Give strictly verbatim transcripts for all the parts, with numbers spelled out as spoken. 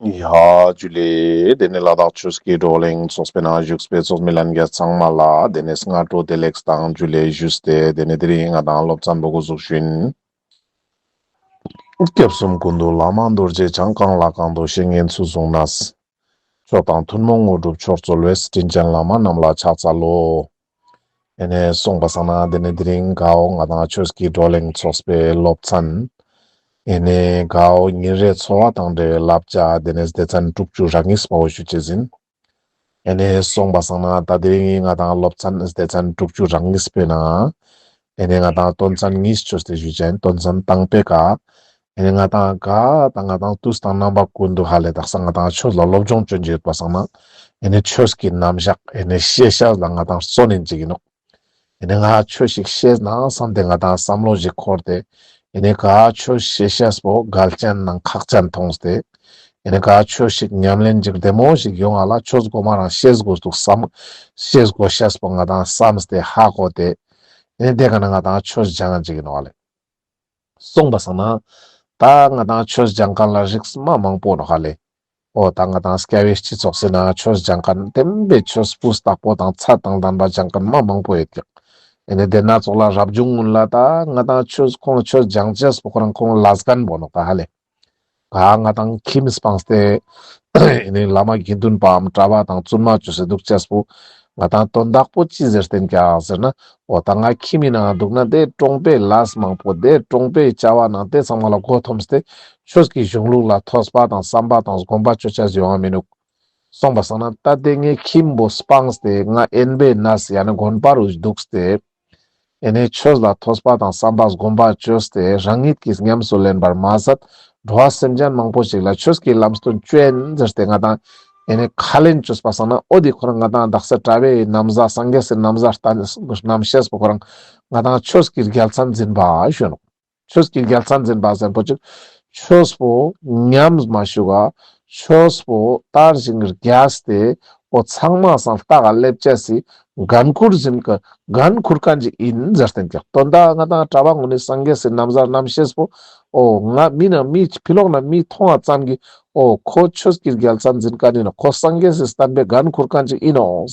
ཡ་ཇུ་ལེ། དེ་ནས་ལ་དྭགས་ཆོས་ཀྱི་བགྲོ་གླེང་ཚོགས་པའི་ནང་བཞུགས་པའི་ཚོགས་མི་ལྷན་རྒྱས་ཚང་མ་ལ་དེ་ནས་སྔ་དྲོ་བདེ་ལེགས་དང་ཇུ་ལེ་ཞུས་ཏེ། དེ་ནས་དེ་རིང་ང་དང་སློབ་ཚན་པོ་འགོ་བཙུགས་ཤིན། སྐྱབས་གསུམ་ཀུན་འདུས་བླ་མ་རྡོ་རྗེ་འཆང་། གང་ལ་གང་འདུལ་བཤེས་གཉེན་ཚུལ་བཟུང་ནས། མཆོག་དང་ཐུན་མོང་དངོས་གྲུབ་མཆོག་སྩོལ་བའི། དྲིན་ཅན་བླ་མ་རྣམས་ལ་ཕྱག་འཚལ་ལོ། ཨེ་ནེ་སོང་པ་སང་ན་དེ་ནས་དེ་རིང་གའོ་ང་དང་ཆོས་ཀྱི་བགྲོ་གླེང་ཚོགས་པའི་སློབ་ཚན། ཨེ་ནེ་གའོ་ཉིན་རེའི་འཚོ་བ་དང་འབྲེལ་བའི་བསླབ་བྱ་དེ་ནས་སྡེ་ཚན་དྲུག་ཅུ་རེ་གཉིས་པའོ་ཞུ་ཅེས་ཨིན། ཨེ་ནེ་སོང་པ་སང་ན་ད་དེ་རིང་ང་དང་སློབ་ཚན་སྡེ་ཚན་དྲུག་ཅུ་རེ་གཉིས་པའི་ནང་ཨེ་ནེ་ང་དང་དོན་ཚན་གཉིས་ཅོས་ཏེ་ཞུ་ཅེས་ཨིན། དོན་ཚན་དང་པོའི་ཀ་ཨེ་ནེ་ང་དང་ག་ད་ང་དང་དུས་དང་རྣམ་པ་ཀུན་ཏུ་ཧ་ལེ་དག་ས་ང་དང་ཆོས་ལ་སློབ་སྦྱོང་ཅོ་ཅེས་ཡོད་པ་སང་ན་ཨེ་ནེ་ཆོས་ཀྱི་རྣམ་གཞག་ཨེ་ནེ་ཤེས་བྱ་ལ་ང་དང་བརྩོན་ལེན་ཅིག་ཨིན་ནོག། ཨེ་ནེ་ང་ཆོས་ཤིག་ཤེས་ན་བསམ་སྟེ་ང་དང་བསམ་བློ་ཞིག་འཁོར་ཏེ་ཨེ་ནེ་ག་ཆོས་ཤེས་ཤེས་པོ་གལ་ཅན་ནང་ཁག་ཅན་མཐོང་སྟེ་ཨེ་ནེ་ག་ཆོས་ཤིག་ཉམས་ལེན་ཅིག་བདེ་མོ་ཞིག་ཡོང་ང་ལ་ཆོས་གོ་མ་རང་ཤེས་དགོས་འདུག་བསམ་ཤེས་དགོས་ཤེས་པོ་ང་དང་བསམ་སྟེ་ཧ་གོ་སྟེ་ཨེ་ནེ་དེ་ག་ན་ང་དང་ཆོས་སྦྱང་ཅིག་ཨིན་ནོག་ལེ། སོང་པ་སང་ན་ད་ང་དང་ཆོས་སྦྱང་མཁན་ལ་རིགས་མ་མང་པོ་ནོག་ཧ་ལེ། འོ་ད་ང་དང་སྐྱ་བོའི་སྤྱི་ཚོགས་སི་ནང་ཆོས་སྦྱང་མཁན་བདེན་པའི་ཆོས་སྤུས་དག་པོ་དང་ཚད་དང་ལྡན་པ་སྦྱང་མཁན་མ་མང་པོ་ཡོད་ཀྱག། ཨེ་ནེ་དེ་ན་ཙོགས་ལ་རབ་བྱུང་ཀུན་ལ་ད་ང་དང་ཆོས་ཁོང་ཆོས་སྦྱང་ཅེས་པོ་ཁོ་རང་ཁོང་ལས་འགན་པོ་ནོག་ད་ཧ་ལེ། ག་ང་དང་ཁྱིམ་སྤངས་ཏེ་ཨེ་ནེ་བླ་མ་དགེ་འདུན་པའམ་གྲྭ་པ་དང་བཙུན་མ་ཅོས་སེ་འདུག་ཅེས་པོ་ང་དང་དོན་དག་པོ་ཅི་ཟེར་ཏེན་ཀྱག་ཟེར་ན། འོ་ད་ང་ཁྱིམ་མི་ནང་འདུག་ན་དེ་གྲོང་པའི་ལས་མང་པོ་དེ་གྲོང་པའི་བྱ་བ་ནང་དེ་ཚང་མ་ལ་མགོ་འཐོམས་ཏེ་ཆོས་ཀྱི་གཞུང་ལུགས་ལ་ཐོས་པ་དང་བསམ་པ་དང་སྒོམ་པ་ཅོ་ཅེས་ཡོང་བ་མི་ནུག། སོང་པ་སང་ན་ད་དེ་ངའི་ཁྱིམ་པོ་སྤངས་ཏེ་ང་དབེན་པའི་གནས་ཡང་ན་དགོན་པ་རུ་འདུག་སྟེ། ཨེ་ནེ་ཆོས་ལ་ཐོས་པ་དང་བསམ་པ་སྒོམ་པ་ཅོས་ཏེ་རང་ཉིད་ཀྱིས་ཉམས་སུ་ལེན་པར་མ་ཟད་འགྲོ་བ་སེམས་ཅན་མང་པོ་ཞིག་ལ་ཆོས་ཀྱི་ལམ་སྟོན་ཅོ་ཨིན་ཟེར་ཏེ་ང་དང་ཨེ་ནེ་ཁས་ལེན་ཅོས་པ་སང་ན་འོ་དེ་ཁོ་རང་ང་དང་དག་ས་གྲྭ་པའི་ན་བཟའ་སངས་རྒྱས་སི་ན་བཟའ་རྣམ་ཤེས་པོ་ཁོ་རང་ང་དང་ཆོས་ཀྱི་རྒྱལ་མཚན་འཛིན་པ་ཞུ་ནོག། ཆོས་ཀྱི་རྒྱལ་མཚན་འཛིན་པ་ཟེར་པོ་ཅིག་ཆོས་པོ་ཉམས་མ་བཅུག་ག་ཆོས་པོ་དར་ཞིང་རྒྱས་ཏེ་འོ་ཚང་མ་སང་ལྟག་ག་སླེབ་ཅེས་སི་འགན་ཁུར་འཛིན་ག་འགན་ཁུར་མཁན་ཅིག་ཨིན་ཟེར་ཏེན་ཀྱག། དོན་དག་ང་དང་གྲྭ་པ་ངོ་ནི་སངས་རྒྱས་སི་ན་བཟའ་རྣམ་ཤེས་པོ་འོ་ང་མི་ན་མི་ཕི་ལོག་ན་མི་མཐོང་བ་ཙམ་གྱི་འོ་ཁོ་ཆོས་ཀྱི་རྒྱལ་མཚན་འཛིན་མཁན་ཨིན་ནོག། ཁོ་སངས་རྒྱས་སི་བསྟན་པའི་འགན་ཁུར་མཁན་ཅིག་ཨིན་ནོག་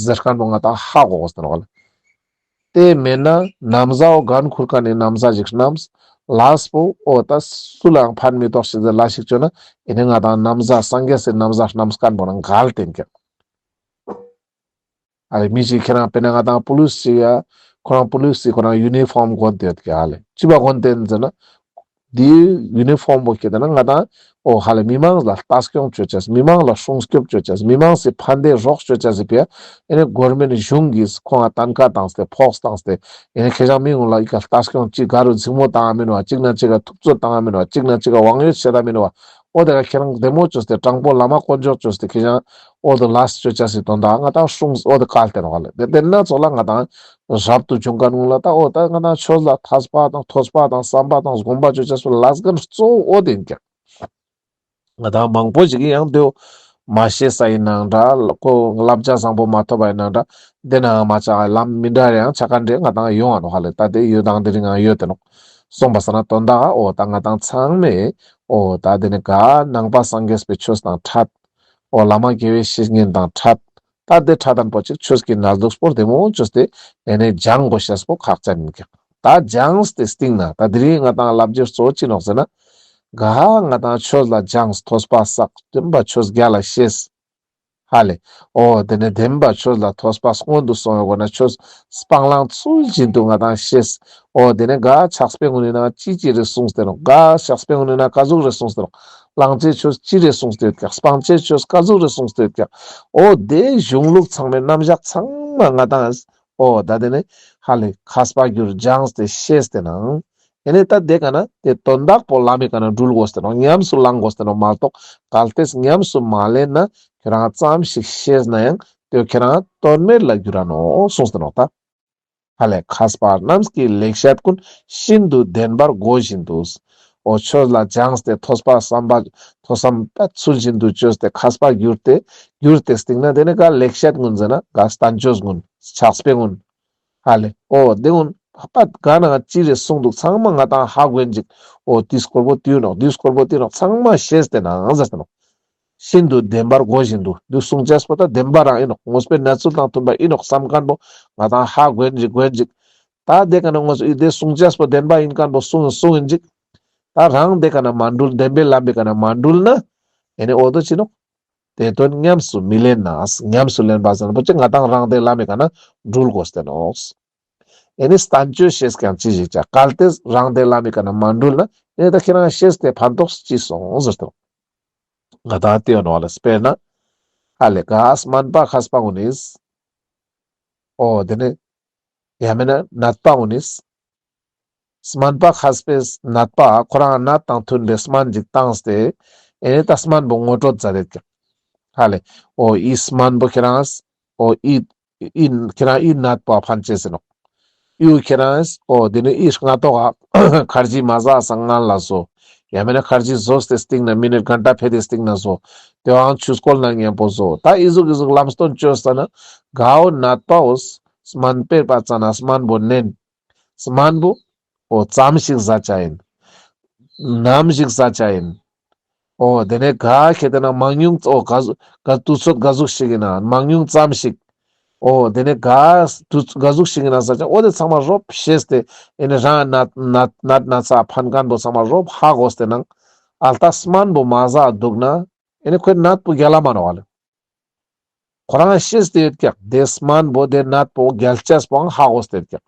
ཟེར་མཁན་པོ་ང་དང་ཧ་གོ་དགོས་ཏེ་ནོག་ལེ། དེ་མེན་ན་ན་བཟའ་བོ་འགན་ཁུར་མཁན་ནི་ན་བཟའ་ཞིག་བསྣམས། ལས་པོ་འོ་ད་སུ་ལའང་ཕན་མི་ཐོགས་ཤིག་ཟེར་ལས་ཤིག་ཅོ་ན་ཨེ་ནེ་ང་དང་ན་བཟའ་སངས་རྒྱས་སི་ན་བཟའ་བསྣམས་མཁན་པོ་ནང་འགལ་ཏེན་ཀྱག། ཨ་ལེ་མི་ཞིག་ཁྱེད་རང་དཔེར་ན་ང་དང་པུ་ལིས་ཞིག་ཡ་ཁོ་རང་པུ་ལིས་ཞིག་ཁོ་རང་ཡུ་ནི་ཕོམ་གོན་ཏེ་ཡོད་ཀྱག། ཨ་ལེ་ཅི་བ་གོན་ཏེན་ཟེར་ན། དེའི་ཡུ་ནི་ཕོམ་པོ་ཁྱེར་ཏེ་ན་ང་དང་འོ་ཧ་ལེ་མི་མང་ལ་ལྟ་སྐྱོང་ཅོ་ཅེས་མི་མང་ལ་སྲུང་སྐྱོབ་ཅོ་ཅེས་མི་མང་སི་ཕན་བདེ་རོགས་ཅོ་ཅེས་སི་ཕི་ཡ་ཨེ་ནེ་གོར་མེན་གཞུང་གིས་ཁོང་ང་ཏན་ཁ་བཏང་སྟེ་ཕོགས་བཏང་སྟེ་ཨེ་ནེ་ཁྱེད་ཅག་མི་ངོ་ལ་ཨི་ཀ་ལྟ་སྐྱོང་ཅིག་ག་རུ་འཛིང་མོ་བཏང་ང་མེན་བ། ཅིག་ན་ཅིག་ག་ཐུབ་ཚོད་བཏང་ང་མེན་བ། ཅིག་ན་ཅིག་ག་དབང་ཡོད་བྱེད་ད་མེན་བ། འོ་དེ་ག་ཁྱེད་རང་བདེ་མོ་ཅོས་ཏེ་དྲང་པོ་བླ་མ་དཀོན་མཆོག་ཅོས་ཏེ་ཁྱེད་ཅག་འོ་དེ་ལས་ཅོ་ཅེས་སི་དོན་དག་ང་དང་སྲུང་འོ་དེ་བཀལ་ཏེ་ནོག་ལེ། དེ་དེ་ན་ཙོགས་ལ་ང་དང་རབ་ཏུ་བྱུང་མཁན་ངུན་ལ་ད་འོ་ད་ང་དང་ཆོས་ལ་ཐོས་པ་དང་ཐོས་པ་དང་བསམ་པ་དང་སྒོམ་པ་ཅོ་ཅེས་སི་ལས་འགན་གཙོ་བོ་འོ་དེ་ཨིན་ཀྱག། ང་དང་མང་པོ་ཞིག་གིས་ཡང་དེའོ་མ་ཤེས་ས་ཨིན་ནའང་འདྲ་ཁོ་བསླབ་བྱ་བཟང་པོ་མ་ཐོབ་པ་ཨིན་ནའང་འདྲ་དེ་ནའང་མ་ཆག་ལམ་མི་འདྲ་རེའང་ཆ་མཁན་རེ་ང་དང་ཡོང་ང་ནོག་ཧ་ལེ། ད་དེ་ཡོད་དང་དེ་རིང་ཡང་ཡོད་དེ་ནོག། སོང་པ་སང་ན་དོན་དག་འོ་ད་ང་དང་ཚང་མས་འོ་ད་དེ་ནི་ག་ནང་པ་སངས་རྒྱས་པའི་ཆོས་དང་འཕྲད། འོ་བླ་མ་དགེ་བའི་བཤེས་གཉེན་དང་འཕྲད། ད་དེ་འཕྲད་དང་པོ་ཅིག་ཆོས་ཀྱི་གནས་ལུགས་པོ་བདེ་མོ་ཅོས་ཏེ་ཨེ་ནེ་སྦྱང་དགོས་ཤེས་པོ་ཁག་ཅན་ཨིན་ཀྱག། ད་སྦྱངས་ཏེ་སྟིང་ན་ད་དེ་རིང་ང་དང་བསླབ་བྱའི་གཙོ་བོ་ཅི་ནོག་ཟེར་ན། ག་ང་དང་ཆོས་ལ་སྦྱངས་ཐོས་པ་བསགས་བདེན་པ་ཆོས་རྒྱལ་ལ་ཤེས། ཧ་ལེ། འོ་དེ་ནས་བདེན་པ་ཆོས་ལ་ཐོས་པ་སྔོན་དུ་སོང་བའི་སྒོ་ནས་ཆོས་སྤང་བླང་ཚུལ་བཞིན་དུ་ང་དང་ཤེས། འོ་དེ་ནས་ག་ཕྱག་དཔེ་ངོ་ནི་ན་ཅི་ཅི་རེ་གསུངས་ཏེ་ནོག། ག་ཕྱག་དཔེ་ངོ་ནི་ན་ཀ་ཟུག་རེ་གསུངས་ཏེ་ནོག། བླང་བྱའི་ཆོས་ཅི་རེ་གསུངས་ཏེ་ཡོད་ཀྱག། སྤང་བྱའི་ཆོས་ཀ་ཟུག་རེ་གསུངས་ཏེ་ཡོད་ཀྱག། འོ་དེ་གཞུང་ལུགས་ཚང་མའི་རྣམ་གཞག་ཚང་མ་ང་དང་འོ་ད་དེ་ནས་ཧ་ལེ་མཁས་པ་གྱུར་སྦྱངས་ཏེ་ཤེས་ཏེ་ནང་ཨེ་ནས་ད་དེ་ག་ན་དེ་དོན་དག་པོ་ལམ་མི་ག་ན་འགྲུལ་དགོས་ཏེ་ནོག། ཉམས་སུ་བླང་དགོས་ཏེ་ནོག་མ་གཏོགས་གལ་ཏེ་ཉམས་སུ་མ་ལེན་ན་ཁྱོད་རང་ཙམ་ཞིག་ཤེས་ན་ཡང་དེ་ཁྱོད་རང་དོན་མེད་ལ་འགྱུར་ར་ནོག་གསུངས་ཏེ་ནོག་ད། ཧ་ལེ་མཁས་པ་རྣམས་ཀྱི་ལེགས་བཤད་ཀུན། ཤིན་ཏུ་བདེན་པར་གོ་བཞིན་དུ། འོ་ཆོས་ལ་སྦྱངས་ཏེ་ཐོས་པ་བསམ་པ་ཐོས་བསམ་པ་ཚུལ་བཞིན་དུ་བཅོས་ཏེ་མཁས་པ་གྱུར་ཏེ་གྱུར་ཏེ་སྟིང་ན་དེ་ནས་ག་ལེགས་བཤད་ཀུན་ཟེར་ན་ག་བསྟན་བཅོས་ཀུན་ཕྱག་དཔེ་ཀུན། ཧ་ལེ། འོ་དེ་ཀུན་པད་ག་ན་ཅི་རེ་གསུངས་འདུག་ཚང་མ་ང་དང་ཧ་གོ་ཡིན་ཅིག། འོ་དེ་སྐོར་པོ་དེ་ཡིན་ནོག། དེ་སྐོར་པོ་དེ་ཡིན་ནོག། ཚང་མ་ཤེས་ཏེ་ནང་ཟེར་ཏེ་ནོག། ཤིན་ཏུ་བདེན་པར་གོ་བཞིན་དུ། འདི་གསུང་ཅེས་པོ་ད་བདེན་པ་རང་ཨིན་ནོག། དངོས་པོའི་གནས་ཚུལ་དང་མཐུན་པ་ཨིན་ནོག་བསམ་མཁན་པོ་ང་དང་ཧ་གོ་ཡིན་ཅིག་གོ་ཡིན་ཅིག། ད་དེ་ཀ་ན་དངོས་པོ་དེ་གསུང་ཅེས་པོ་བདེན་པ་ཨིན་མཁན་པོ་གསུང་གསུང་ཡིན་ཅིག། ད་རང་དེ་ཀ་ན་མ་འགྲུལ། བདེན་པའི་ལམ་པའི་ཀ་ན་མ་འགྲུལ་ན་ཨེ་ནི་འོ་དོ་ཅི་ནོག། དེ་དོན་ཉམས་སུ་མི་ལེན་ན། ཉམས་སུ་ལེན་པ་ཟེར་ན་པོ་ཅི། ང་དང་རང་དེ་ལམ་པའི་ཀ་ན་འགྲུལ་དགོས་ཏེ་ནོག། ཨེ་ནི་བསྟན་བཅོས་ཤེས་ཀྱང་ཅི་ཞིག་བྱ། གལ་ཏེ་རང་དེ་ལམ་པའི་ཀ་ན་མ་འགྲུལ་ན་ཨེ་ནི་ད་ཁྱེད་རང་ཤེས་ཏེ་ཕན་ཐོགས་ཅི་སོང་ཟེར་ཏེ། ང་དང་དེ་ཡོད་ནོག་ལེ། དཔེར་ན་ཧ་ལེ་ག་སྨན་པ་མཁས་པ་གུན་ནིས། འོ་དེ་ནི་ཡང་མེད་ན་ནད་པ་གུན་ནིས། སྨན་པ་མཁས་པས་ནད་པ་ཁོ་རང་ནད་དང་མཐུན་པའི་སྨན་ཅིག་བཏང་སྟེ་ཨེ་ནི་ད་སྨན་པོ་ངོ་སྤྲོད་མཛད་དེ་ཀྱག། ཧ་ལེ། འོ་འི་སྨན་པོ་ཁྱེད་རང་། འོ་འི་འི་ཁྱེད་རང་འི་ནད་པོ་ཕན་ཅེས་ཨིན་ནོག། འི་ཁྱེད་རང་། འོ་དེ་ནི་འི་སྔ་ཏོག་ག་ཁར་ཇི་མ་ཟ་སང་སྔན་ལ་ཟོ། ཡང་མེད་ན་ཁར་ཇི་ཟོས་ཏེ་སྟིང་ནེ་མི་ནཊ་གན་ཊ་ཕེ་ཏེ་སྟིང་ནེ་ཟོ། དེ་བའང་ཆུ་སྐོལ་ནང་མཉམ་པོ་ཟོ། ད་འི་ཟུག་འི་ཟུག་ལམ་སྟོན་བཅོས་ས་ན་གའོ་ནད་པའོ་སྨན་པའི་པ་ཙ་ན་སྨན་པོ་ནན། སྨན་པོ་འོ་ཙམ་ཞིག་ཟ་ཅེས་ཨིན། ནམ་ཞིག་ཟ་ཅེས་ཨིན། འོ་དེ་ནེ་ག་ཁེ་ཏེ་ན་མང་ཉུང་འོ་ག་ཟུག་ག་དུས་ཚོད་ག་ཟུག་ཞིག་ཨིན་ན་མང་ཉུང་ཙམ་ཞིག། འོ་དེ་ནེ་ག་དུས་ག་ཟུག་ཞིག་ཨིན་ན་ཟ་ཅེས། འོ་དེ་ཚང་མ་རོབ་ཤེས་ཏེ་ཨེ་ནི་རང་ནད་ནད་ནད་ན་ཚ་ཕན་མཁན་པོ་ཚང་མ་རོབ་ཧ་གོ་སྟེ་ནང་ཨལ་ཏ་སྨན་པོ་མ་ཟ་འདུག་ན་ཨེ་ནི་ཁོའི་ནད་པོ་རྒྱལ་ལ་མ་ནོག་ལེ། ཁོ་རང་ཤེས་ཏེ་ཡོད་ཀྱག། དེ་སྨན་པོ་དེ་ནད་པོ་རྒྱལ་ཅེས་པོའང་ཧ་གོ་སྟེ་ཡོད་ཀྱག།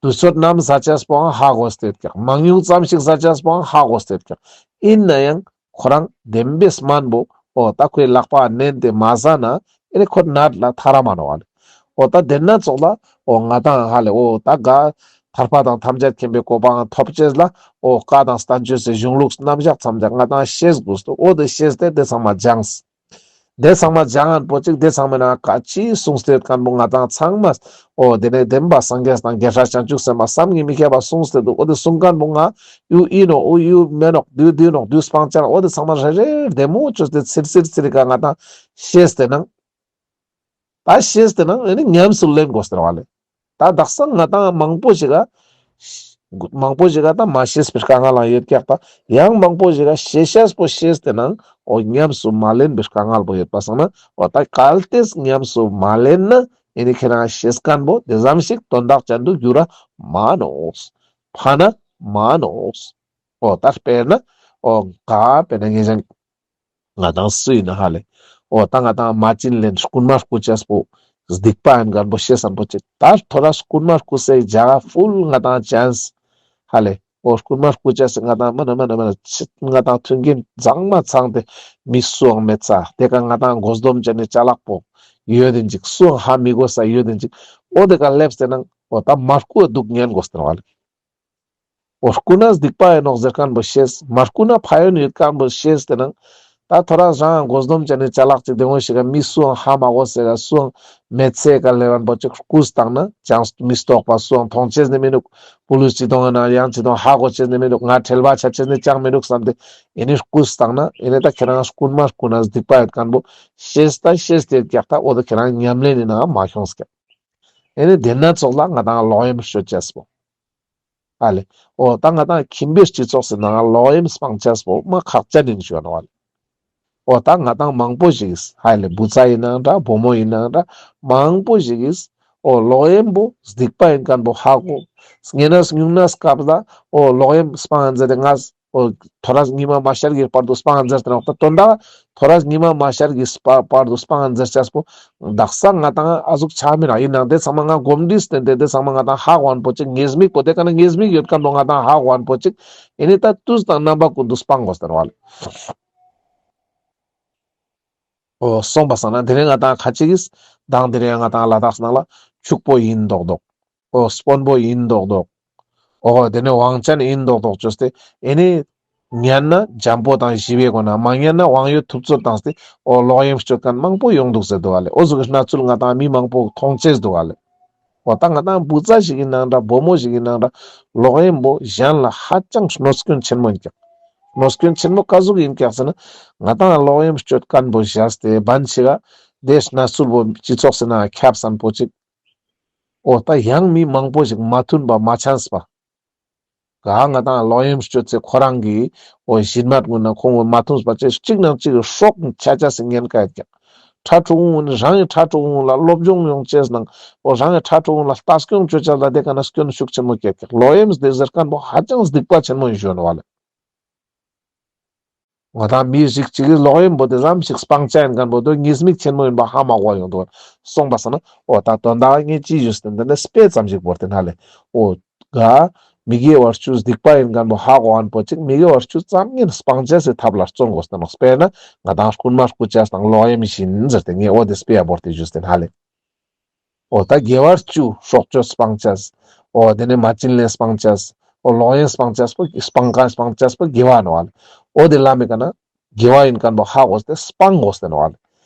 དུས་ཚོད་ནམ་ཟ་ཅེས་པོའང་ཧ་གོ་སྟེ་ཡོད་ཀྱག། མང་ཉུང་ཙམ་ཞིག་ཟ་ཅེས་པོའང་ཧ་གོ་སྟེ་ཡོད་ཀྱག། ཨིན་ནའང་ཁོ་རང་བདེན་པའི་སྨན་པོ་འོ་ད་ཁོའི་ལག་པ་ནན་ཏེ་མ་ཟ་ན་ཨེ་ནི་ཁོ་ནད་ལ་ཐར་ར་མ་ནོག་ལེ། འོ་ད་དེ་ན་ཙོགས་ལ་འོ་ང་དང་ཧ་ལེ་འོ་ད་ག་ཐར་པ་དང་ཐམས་ཅད་མཁྱེན་པའི་གོ་འཕང་ཐོབ་ཅེས་ལ་འོ་བཀའ་དང་བསྟན་བཅོས་སི་གཞུང་ལུགས་རྣམ་གཞག་ཚང་མ་ང་དང་ཤེས་དགོས་འདུག། འོ་དེ་ཤེས་ཏེ་དེ་ཚང་མ་སྦྱངས། དེ་ཚང་མ་སྦྱང་ངན་པོ་ཅིག། དེ་ཚང་མའི་ནང་ག་ཅི་གསུངས་ཏེ་ཡོད་མཁན་པོ་ང་དང་ཚང་མ་འོ་དེ་ནེ་བདེན་པ་སངས་རྒྱས་དང་རྒྱལ་སྲས་བྱང་ཆུབ་སེམས་དཔའ་བསམ་གྱིས་མི་ཁྱབ་པ་གསུངས་ཏེ་འདུག། འོ་དེ་གསུང་མཁན་པོ་ང་ཡུ་ཨིན་ནོག། འོ་ཡུ་མེན་ནོག། དུས་དུས་ནོག། དུས་སྤང་བྱ་ནོག། འོ་དེ་ཚང་མ་རེ་རེ་བདེ་མོ་བཅོས་ཏེ་ཚིར་ཚིར་ཚིར་ཀ་ང་དང་ཤེས་ཏེ་ནང་ད་ཤེས་ཏེ་ནང་ཨེ་ནི་ཉམས་སུ་ལེན་དགོས་ཟེར་བ་ལེ། ད་དག་ས་ང་དང་མང་པོ་ཞིག་ག་མང་པོ་ཞིག་ག་ད་མ་ཤེས་པའི་དཀའ་ངལ་ལ་ཡོད་ཀྱག། ད་ཡང་མང་པོ་ཞིག་ག་ཤེས་ཤེས་པོ་ཤེས་ཏེ་ནང་འོ་ཉམས་སུ་མ་ལེན་པའི་དཀའ་ངལ་པོ་ཡོད་པ་སང་ན་འོ་ད་གལ་ཏེ་ཉམས་སུ་མ་ལེན་ན་ཨེ་ནི་ཁྱེད་རང་ཤེས་མཁན་པོ་དེ་ཙམ་ཞིག་དོན་དག་ཅན་དུ་འགྱུར་ར་མ་ནོག། ཕན་ན་མ་ནོག། འོ་ད་དཔེར་ན་འོ་ག་དཔེར་ན་ངེད་ཅག་ང་དང་སུ་ཨིན་ན་ཧ་ལེ། འོ་ད་ང་དང་མ་བྱིན་ལེན་རྐུན་མ་རྐུ་ཅེས་པོ་སྡིག་པ་ཨིན་མཁན་པོ་ཤེས་མཁན་པོ་ཅིག། ད་ཐོ་རས་རྐུན་མ་རྐུ་སའི་ཇ་ག་ཕུལ་ང་དང་ཅན་སི་ཧ་ལེ། འོ་རྐུན་མ་རྐུ་ཅེས་སི་ང་དང་མ་ན་མ་ན་མ་ན་ང་དང་མཐུན་རྐྱེན་གཙང་མ་ཚང་སྟེ་མི་སུའང་མེད་ས་དེ་ཀ་ང་དང་དགོས་སྡོམ་ཅན་ནི་ཅ་ལག་པོ་ཡོད་དེ་ཅིག། སུའང་ཧ་མི་གོ་ས་ཡོད་དེ་ཅིག། འོ་དེ་ཀ་སླེབས་ཏེ་ནང་འོ་ད་མ་རྐུ་འདུག་ཉན་དགོས་ཏེ་ནོག་ལེ། འོ་རྐུ་ན་སྡིག་པ་ཨིན་ནོག་ཟེར་མཁན་པོ་ཤེས། མ་རྐུ་ན་ཕན་ཡོན་ཡོད་མཁན་པོ་ཤེས་ཏེ་ནང་ད་ཐོ་རས་རང་དགོས་སྡོམ་ཅན་ནི་ཅ་ལག་ཅིག་དེ་ངོ་ཞིག་ག་མི་སུའང་ཧ་མ་གོ་ས་ཀ་སུའང་མེད་ས་ཀ་སླེབས་མཁན་པོ་ཅིག་རྐུས་བཏང་ན་ཅང་མི་རྟོགས་པ་སུའང་མཐོང་ཅེས་ནི་མི་འདུག། པུ་ལིས་ཅིག་གཏོང་ན་ཡང་ཅིག་གཏོང་ཧ་གོ་ཅེས་ནི་མི་འདུག། ང་ཁྲེལ་བ་ཆ་ཅེས་ནི་ཅང་མི་འདུག་བསམ་སྟེ་ཨེ་ནི་རྐུས་བཏང་ན་ཨེ་ནི་ད་ཁྱེད་རང་རྐུན་མ་རྐུ་ན་སྡིག་པ་ཡོད་མཁན་པོ་ཤེས་ད་ཤེས་ཏེ་ཀྱག། ད་འོ་ད་ཁྱེད་རང་ཉམས་ལེན་ནི་ནང་མ་ཁྱོངས་ཀྱག། ཨེ་ནི་དེ་ན་ཙོགས་ལ་ང་དང་ལོག་གཡེམ་སྤྱོད་ཅེས་པོ་ཨ་ལེ། འོ་ད་ང་དང་ཁྱིམ་པའི་སྤྱི་ཚོགས་སི་ནང་ལོག་གཡེམ་སྤང་ཅེས་པོ་མ་ཁག་ཅན་ཨིན་ཞུ་ནོག་ཨ་ལེ། འོ་ད་ང་དང་མང་པོ་ཞིག་གིས་ཧ་ལེ་བུ་ཚ་ཨིན་ནའང་འདྲ་བུ་མོ་ཨིན་ནའང་འདྲ་མང་པོ་ཞིག་གིས་འོ་ལོག་གཡེམ་པོ་སྡིག་པ་ཨིན་མཁན་པོ་ཧ་གོ། ཉེ་ན་སྙུང་ན་སྐབས་ལ་འོ་ལོག་གཡེམ་སྤང་ཟེར་ཏེ་ང་འོ་ཐོ་རས་ཉི་མ་མ་ཤར་གྱི་བར་དུ་སྤང་ཟེར་ཏེ་ནོག། ད་དོན་དག་ཐོ་རས་ཉི་མ་མ་ཤར་གྱི་སྤ་བར་དུ་སྤང་ཟེར་ཅེས་པོ་དག་ས་ང་དང་ཨ་ཟུག་ཆ་མི་རག། ཨིན་ནའང་དེ་ཚང་མ་ང་གོམས་འདྲིས་བསྟེན་ཏེ་དེ་ཚང་མ་ང་དང་ཧ་གོ་མཁན་པོ་ཅིག། ཉེས་དམིགས་པོ་དེ་ཀ་ན་ཉེས་དམིགས་ཡོད་མཁན་པོ་ང་དང་ཧ་གོ་མཁན་པོ་ཅིག། ཨེ་ནི་ད་དུས་དང་རྣམ་པ་ཀུན་ཏུ་སྤང་དགོས་ཟེར་བ་ལེ། འོ་སོང་པ་སང་ན་དེ་རིང་ང་དང་ཁ་ཅིག་གིས་དང་དེ་རིང་ང་དང་ལ་དྭགས་ནང་ལ་ཕྱུག་པོ་ཨིན་མདོག་མདོག། འོ་དཔོན་པོ་ཨིན་མདོག་མདོག། འོ་དེ་ནེ་དབང་ཅན་ཨིན་མདོག་མདོག་བཅོས་ཏེ་ཨེ་ནི་ཉན་ན་འཇམ་པོ་དང་ཞི་བའི་སྒོ་ནས་མ་ཉན་ན་དབང་ཡོད་ཐུབ་ཚོད་བཏང་སྟེ་འོ་ལོག་གཡེམ་སྤྱོད་མཁན་མང་པོ་ཡོང་འདུག་ཟེར་འདུག་ཨ་ལེ། འོ་ཟུག་གི་གནས་ཚུལ་ང་དང་མི་མང་པོ་མཐོང་ཅེས་འདུག་ཨ་ལེ། འོ་ད་ང་དང་བུ་ཚ་ཞིག་ཨིན་ནའང་འདྲ་བུ་མོ་ཞིག་ཨིན་ནའང་འདྲ་ལོག་གཡེམ་པོ་གཞན་ལ་ཧ་ཅང་གནོད་སྐྱོན་ཆེན་མོ་ཨིན་ཀྱག། གནོད་སྐྱོན་ཆེན་མོ་ཀ་ཟུག་ཨིན་ཀྱག་ཟེར་ན་ང་དང་ལོག་གཡེམ་སྤྱོད་མཁན་པོ་བཞག་སྟེ་བན་ཆེ་ག་དེ་གནས་ཚུལ་པོ་སྤྱི་ཚོགས་སི་ནང་ཁྱབ་སན་པོ་ཅིག། འོ་ད་ཡང་མི་མང་པོ་ཞིག་མ་མཐུན་པ་མ་འཆམས་པ། ག་ང་དང་ལོག་གཡེམ་སྤྱོད་ཚེ་ཁོ་རང་གི་འོ་གཞི་མ་ངུན་ན་ཁོང་གི་མ་མཐུན་པ་ཅིག་གཅིག་ནང་གཅིག་གི་སྲོག་ཆ་ཆ་སི་ཉེན་ཁ་ཡོད་ཀྱག། ཕྲུ་གུ་ངུན་ནི་རང་གི་ཕྲུ་གུ་ངུན་ལ་སློབ་སྦྱོང་ཡོང་ཅེས་ནང་འོ་རང་གི་ཕྲུ་གུ་ངུན་ལ་ལྟ་སྐྱོང་ཅོ་ཅེས་ལ་དེ་ཀ་ན་སྐྱོན་ཤུགས་ཆེན་མོ་སྐྱེད་ཀྱག། ལོག་གཡེམ་དེ་ཟེར་མཁན་པོ་ཧ་ཅང་སྡིག་པ་ཆེན་མོ་ཡིན་ཞུ་ནོག་ལེ། ང་དང་མི་རིགས་གཅིག་གི་ལོག་གཡེམ་པོ་དེ་ཙམ་ཞིག་སྤང་བྱ་ཡིན་མཁན་པོ་དེ་ཉེས་དམིགས་ཆེན་མོ་ཡིན་པ་ཧ་མ་གོ་ཡོང་འདུག། སོང་པ་སང་ན་འོ་ད་དོན་དག་ངས་ཅི་ཞུས་ཏེ་འདི་ནི་དཔེ་ཙམ་ཞིག་བོར་ཏེ་ན་ལེ། འོ་ག་མི་དགེ་བ་བཅུ་སྡིག་པ་ཡིན་མཁན་པོ་ཧ་གོ་མཁན་པོ་ཅིག་མི་དགེ་བ་བཅུ་ཙམ་ངན་སྤང་བྱ་སི་ཐབས་ལ་བརྩོན་དགོས་ཏེ་ནོག། དཔེར་ན་ང་དང་རྐུན་མ་རྐུ་བྱ་དང་ལོག་གཡེམ་བཞིན་ཟེར་ཏེ་ངས་འོ་དེ་དཔེ་ཡ་བོར་ཏེ་ཞུས་ཏེ་ན་ལེ། འོ་ད་དགེ་བ་བཅུ་སྲོག་གཅོད་སྤང་བྱ། འོ་དེ་ནས་མ་བྱིན་ལེན་སྤང་བྱ། འོ་ལོག་གཡེམ་སྤང་བྱ་པོ་སྤང་མཁན་སྤང་བྱ་པོ་དགེ་བ་ནོག་ལེ། འོ་དེ་ལམ་མི་ཀ་ན་དགེ་བ་ཡིན་མཁན་པོ་ཧ་གོ་སྟེ་སྤང་དགོས་ཏེ་ནོག་ལེ།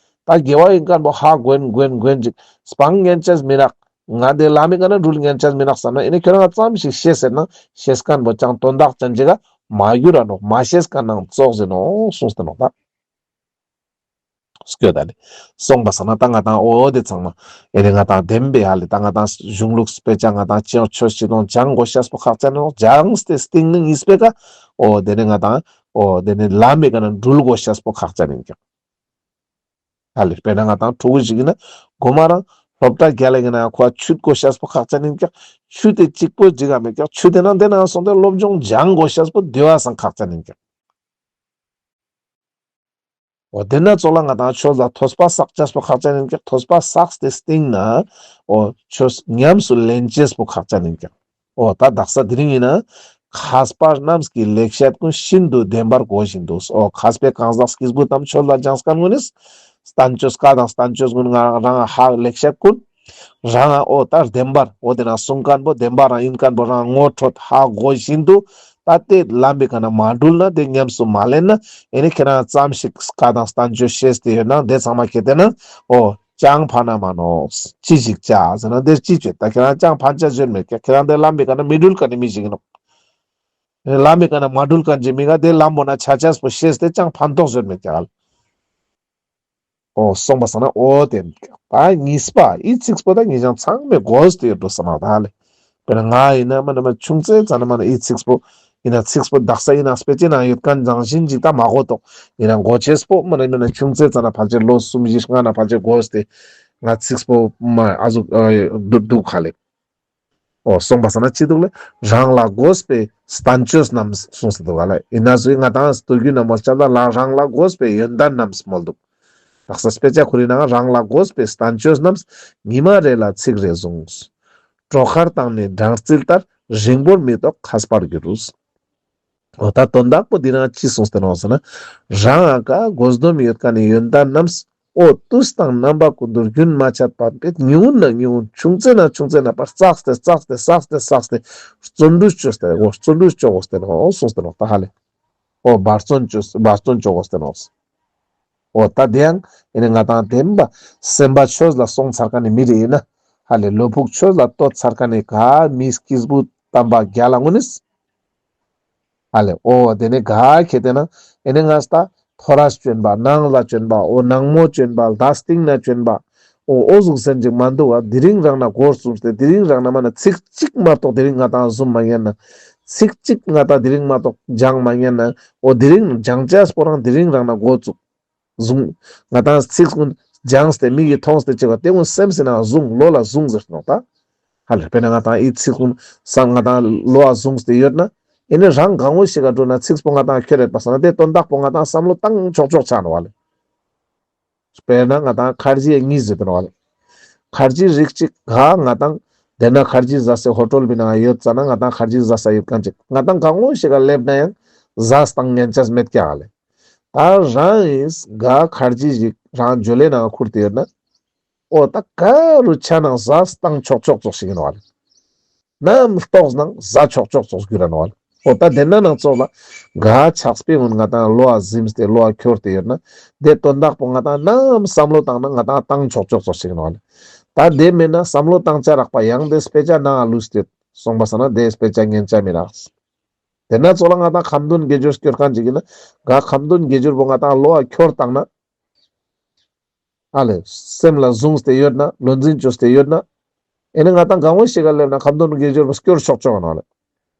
ད་དགེ་བ་ཡིན་མཁན་པོ་ཧ་གོན་གོན་གོན་ཅིག་སྤང་ཉན་ཅེས་མི་རག། ང་དེ་ལམ་མི་ཀ་ན་འགྲུལ་ཉན་ཅེས་མི་རག་བསམ་ན་ཨེ་ནི་ཁྱོད་རང་ཙམ་ཞིག་ཤེས་ཟེར་ན་ཤེས་མཁན་པོ་ཅང་དོན་དག་ཅན་ཅིག་ག་མ་གྱུར་ར་ནོག། མ་ཤེས་མཁན་ནང་ཙོགས་ཟེར་ནོག་གསུངས་ཏེ་ནོག་ད། སྐྱོད་ད་ནི། སོང་པ་སང་ན་ད་ང་དང་འོ་དེ་ཚང་མ། ཨེ་ནི་ང་དང་བདེན་པའི་ཧ་ལེ་ད་ང་དང་གཞུང་ལུགས་དཔེ་ཆ་ང་དང་ཅི་ཡང་ཆོས་ཅི་དང་སྦྱང་དགོས་ཤེས་པོ་ཁག་ཅན་ནོག། སྦྱངས་ཏེ་སྟིང་ནི་གཉིས་པའི་ཀ། འོ་དེ་ནི་ང་དང་འོ་དེ་ནི་ལམ་མི་ཀ་ན་འགྲུལ་དགོས་ཤེས་པོ་ཁག་ཅན་ཡིན་ཀྱག། ཧ་ལེ་དཔེར་ན་ང་དང་ཕྲུ་གུ་ཞིག་ཡིན་ན་གོ་མ་རང་སློབ་གྲྭ་རྒྱལ་ལ་ཡིན་ན་ཁོ་ཆུད་དགོས་ཤེས་པོ་ཁག་ཅན་ཡིན་ཀྱག། ཆུད་དེ་གཅིག་པོ་འགྲིག་ག་མེད་ཀྱག། ཆུད་དེ་ནང་དེ་ནང་སོང་སྟེ་སློབ་སྦྱོང་སྦྱང་དགོས་ཤེས་པོ་དེ་བ་སང་ཁག་ཅན་ཡིན་ཀྱག། འོ་དེ་ན་ཙོགས་ལ་ང་དང་ཆོས་ལ་ཐོས་པ་བསགས་ཅེས་པོ་ཁག་ཅན་ཡིན་ཀྱག། ཐོས་པ་བསགས་ཏེ་སྟིང་ན་འོ་ཆོས་ཉམས་སུ་ལེན་ཅེས་པོ་ཁག་ཅན་ཡིན་ཀྱག། འོ་ད་དག་ས་དེ་རིང་ཡིན་ན་མཁས་པ་རྣམས་ཀྱི་ལེགས་བཤད་ཀུན་ཤིན་ཏུ་བདེན་པར་གོ་བཞིན་དུ། འོ་མཁས་པའི་གང་ཟག་སྐྱེས་བུ་དམ་ཆོས་ལ་སྦྱངས་མཁན་ཀུན་ནི་བསྟན་བཅོས་བཀའ་དང་བསྟན་བཅོས་ཀུན་ང་རང་ཧ་ལེགས་བཤད་ཀུན་རང་འོ་ད་བདེན་པར་འོ་དེ་ན་གསུང་མཁན་པོ་བདེན་པ་རང་ཡིན་མཁན་པོ་རང་ངོ་འཕྲོད་ཧ་གོ་བཞིན་དུ། ད་དེ་ལམ་པའི་ཀ་ན་མ་འགྲུལ་ན་དེ་ཉམས་སུ་མ་ལེན་ན་ཨེ་ནི་ཁྱེད་རང་ཙམ་ཞིག་བཀའ་དང་བསྟན་བཅོས་ཤེས་ཏེ་ཡོད་ན་དེ་ཚང་མ་ཁྱེད་དེ་ན་འོ་ཅང་ཕན་ན་མ་ནོག། ཅི་ཞིག་བྱ་ཟེར་ན་དེ་ཅི་བྱེད་ད་ཁྱེད་རང་ཅང་ཕན་ཆ་བཟོད་མེད་ཀྱག། ཁྱེད་རང་དེ་ལམ་པའི་ཀ་ན་མི་འགྲུལ་མཁན་ནི་མི་ཞིག་ཡིན་ནོག། ལམ་པའི་ཀ་ན་མ་འགྲུལ་མཁན་གྱི་མི་ག་དེ་ལམ་པོ་ན་ཆ་ཆས་པོ་ཤེས་ཏེ་ཅང་ཕན་ཐོགས་བཟོད་མེད་ཀྱག། འོ་སོང་པ་སང་ན་འོ་དེ་ད་གཉིས་པ་འི་ཚིགས་པོ་ད་ངེད་ཅག་ཚང་མས་གོ་སྟེ་ཡོད་འགྲོ་ས་མ་ད་ལེ། དཔེར་ན་ང་ཡིན་ན་མ་ན་མ་ཆུང་ཙེ་ཙ་ན་མ་ན་འི་ཚིགས་པོ་ཡིན་ན་ཚིགས་པོ་དག་ས་ཡིན་ན་དཔེ་ཅན་ན་ཡོད་མཁན་རང་བཞིན་ཅིག་ད་མ་གོ་ཏོག། ཡིན་ན་གོ་ཆེས་པོ་མ་ན་མ་ན་ཆུང་ཙེ་ཙ་ན་ཕལ་ཆེར་ལོ་གསུམ་བཞི་ལྔ་ན་ཕལ་ཆེར་གོ་སྟེ་ང་ཚིགས་པོ་མ་ཨ་ཟུག་ཨ་འདུག་འདུག་ཧ་ལེ། འོ་སོང་པ་སང་ན་ཅི་འདུག་ལེ། རང་ལ་དགོས་པའི་བསྟན་བཅོས་རྣམས་གསུངས་སུ་འདུག་ག་ལེ། ཡིན་ན་ཟུག་ང་དང་སྟོད་རྒྱུད་ན་མོལ་ཆ་ལ་ལ་རང་ལ་དགོས་པའི་ཡོན་ཏན་རྣམས་མོལ་འདུག། དག་ས་དཔེ་ཆ་ཁུ་རི་ནང་རང་ལ་དགོས་པའི་བསྟན་བཅོས་རྣམས་ཉི་མ་རེ་ལ་ཚིག་རེ་ཟུངས། གྲོག་མཁར་དང་ནི་སྦྲང་རྩི་ལྟར་རིང་པོར་མི་ཐོགས་མཁས་པར་འགྱུར། འོ་ད་དོན་དག་པོ་འདི་རང་ཅི་གསུངས་ཏེ་ནོག་ཟེར་ན། རང་ཨ་ཀ་དགོས་འདོད་ཡོད་མཁན་ནི་ཡོན་ཏན་རྣམས་འོ་དུས་དང་རྣམ་པ་ཀུན་ཏུ་རྒྱུན་མ་ཆད་པར་དེ་ཉིན་གུན་ན་ཉིན་གུན་ཆུང་ཙེ་ན་ཆུང་ཙེ་ན་བརྩེགས་ཏེ་བརྩེགས་ཏེ་བརྩེགས་ཏེ་བརྩོན་འགྲུས་ཅོས་ཏེ་འོ་བརྩོན་འགྲུས་ཅོ་དགོས་ཏེ་ནོག་གསུངས་ཏེ་ནོག་ད་ཧ་ལེ། འོ་འབད་བརྩོན་ཅོས་འབད་བརྩོན་ཅོ་དགོས་ཏེ་ནོག། འོ་ད་དེ་ཡང་ཨེ་ནི་ང་དང་བདེན་པ་སེམས་པ་ཆོས་ལ་སོང་ཚར་མཁན་ནི་མི་རེ་ཡིན་ན་ཧ་ལེ་བློ་ཕུགས་ཆོས་ལ་གཏོད་ཚར་མཁན་ནི་ག་མི་སྐྱེས་བུ་དམ་པ་རྒྱལ་ལ་ངོ་ནི། ཨ་ལེ། འོ་དེ་ནི་ག་ཁེ་ཏེ་ན་ཨེ་ནི་ང་ས་ད་ཐོ་རས་བྱོན་པ་ནང་ལ་བྱོན་པ་འོ་ནང་མོ་བྱོན་པ་ད་སྟིང་ན་བྱོན་པ་འོ་འོ་ཟུག་སེན་ཅིག་མ་འདུག་བ། དེ་རིང་རང་ན་འགོ་བཙུགས་ཏེ་དེ་རིང་རང་ན་མ་ན་ཚིག་གཅིག་མ་གཏོགས་དེ་རིང་ང་དང་བཟུང་མ་ཉན་ན། ཚིག་གཅིག་ང་དང་དེ་རིང་མ་གཏོགས་སྦྱང་མ་ཉན་ན། འོ་དེ་རིང་སྦྱང་ཅེས་པོ་རང་དེ་རིང་རང་ན་འགོ་བཙུགས། བཟུང་། ང་དང་ཚིག་ཀུན་སྦྱངས་ཏེ་མིག་གིས་མཐོང་སྟེ་བྱེད་པ་དེ་ཀུན་སེམས་སི་ནང་བཟུང་ལོ་ལ་བཟུང་ཟེར་ནོག་ད། ཧ་ལེ་དཔེར་ན་ང་དང་འི་ཚིག་ཀུན་བསམ་ང་དང་བློ་ལ་བཟུང་སྟེ་ཡོད་ན་ཨེ་ནི་རང་གང་བོ་ཞིག་ག་འགྲོ་ན་ཚིག་པོ་ང་དང་ཁྱོད་རེད་པ་སང་ན་དེ་དོན་དག་པོ་ང་དང་བསམ་བློ་བཏང་ཆོག་ཆོག་ཆ་ནོག་ལེ། དཔེར་ན་ང་དང་ཁར་ཇི་ཡ་གཉིས་ཟེར་ཏེ་ནོག་ལེ། ཁར་ཇི་རིགས་གཅིག་ག་ང་དང་དེ་ན་ཁར་ཇི་ཟ་སའི་ཧོ་ཊལ་བི་ནང་ཡོད་ཙ་ན་ང་དང་ཁར་ཇི་ཟ་ས་ཡོད་མཁན་ཅིག་ང་དང་གང་བོ་ཞིག་ག་སླེབས་ན་ཡང་ཟ་སྟངས་ཉན་ཆས་མེད་ཀྱག་ལེ། ད་རང་ཨིས་ག་ཁར་ཇི་ཞིག་རང་ཇོ་ལའི་ནང་ཁུར་ཏེ་ཡོད་ན། འོ་ད་ག་རུ་ཆ་ནང་ཟ་སྟངས་ཆོག་ཆོག་ཙོགས་ཤིག་ཡིན་ནོག་ལེ། ནམ་ལྟོགས་ནང་ཟ་ཆོག་ཆོག་ཙོགས་གྱུར་ར་ནོག་ལེ། འོ་ད་དེ་ན་ནང་ཙོགས་ལ་ག་ཆགས་པའི་ཀུན་ང་དང་བློ་ལ་ཟིན་ཏེ་བློ་ལ་འཁྱོར་ཏེ་ཡོད་ན། དེ་དོན་དག་པོ་ང་དང་ནམ་བསམ་བློ་བཏང་ན་ང་དང་བཏང་ཆོག་ཆོག་ཙོགས་ཤིག་ཡིན་ནོག་ལེ། ད་དེ་མེད་ན་བསམ་བློ་བཏང་ཆ་རག་པ་ཡང་དེ་དཔེ་ཆ་ནང་ལུས་ཏེ་སོང་པ་སང་ན་དེ་དཔེ་ཆ་ཉན་ཆ་མི་རག། དེ་ན་ཙོགས་ལ་ང་དང་ཁ་འདོན་དགེ་སྦྱོར་སྐྱོར་མཁན་ཅིག་ཡིན་ན་ག་ཁ་འདོན་དགེ་སྦྱོར་པོ་ང་དང་བློ་ལ་འཁྱོར་བཏང་ན། ཨ་ལེ། སེམས་ལ་བཟུང་སྟེ་ཡོད་ན་བློ་འཛིན་བཅོས་ཏེ་ཡོད་ན། ཨེ་ནི་ང་དང་གང་བོ་ཞིག་ག་སླེབས་ན་ཁ་འདོན་དགེ་སྦྱོར་པོ་སྐྱོར་ཆོག་ཆོག་ནོག་ལེ།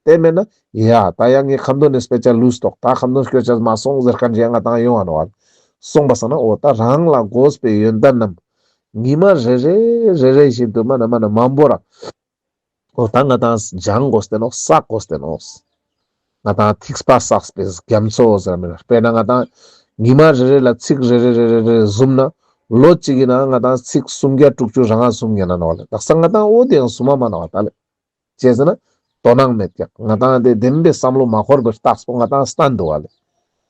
དེ་མེད་ན་ཡ་ད་ཡང་ངའི་ཁ་འདོན་ནི་དཔེ་ཆ་ལུས་ཏོག་ད་ཁ་འདོན་སྐྱོ་ཆ་མ་སོང་ཟེར་མཁན་ཅིག་ཡང་ང་ཏང་ཡོང་ང་ནོག་བ་ལེ། སོང་པ་སང་ན་འོ་ད་རང་ལ་དགོས་པའི་ཡོན་ཏན་རྣམས་ཉི་མ་རེ་རེ་རེ་རེ་བཞིན་དུ་མ་ན་མ་ན་མང་པོ་ར། འོ་ད་ང་ཏང་སྦྱང་དགོས་ཏེ་ནོག་བསགས་དགོས་ཏེ་ནོག་ང་ཏང་ཐིགས་པ་བསགས་པའི་རྒྱ་མཚོ་ཟེར་མི་ར། དཔེར་ན་ང་ཏང་ཉི་མ་རེ་རེ་ལ་ཚིག་རེ་རེ་རེ་རེ་རེ་བཟུམ་ན་ལོ་གཅིག་ཡིན་ན་ང་ཏང་ཚིག་སུམ་བརྒྱ་དྲུག་ཅུ་རང་ང་བཟུམ་ཉན་ན་ནོག་ལེ། དག་ས་ང་ཏང་འོ་དེ་ཡང་བཟུམ་མ་མ་ནོག་ད་ལེ། ཅི་ཟེར་ན་དོ་སྣང་མེད་ཀྱག་ང་ཏང་དེ་བདེན་པའི་བསམ་བློ་མ་འཁོར་བའི་རྟགས་པོ་ང་ཏང་སྟན་འདུག་བ་ལེ།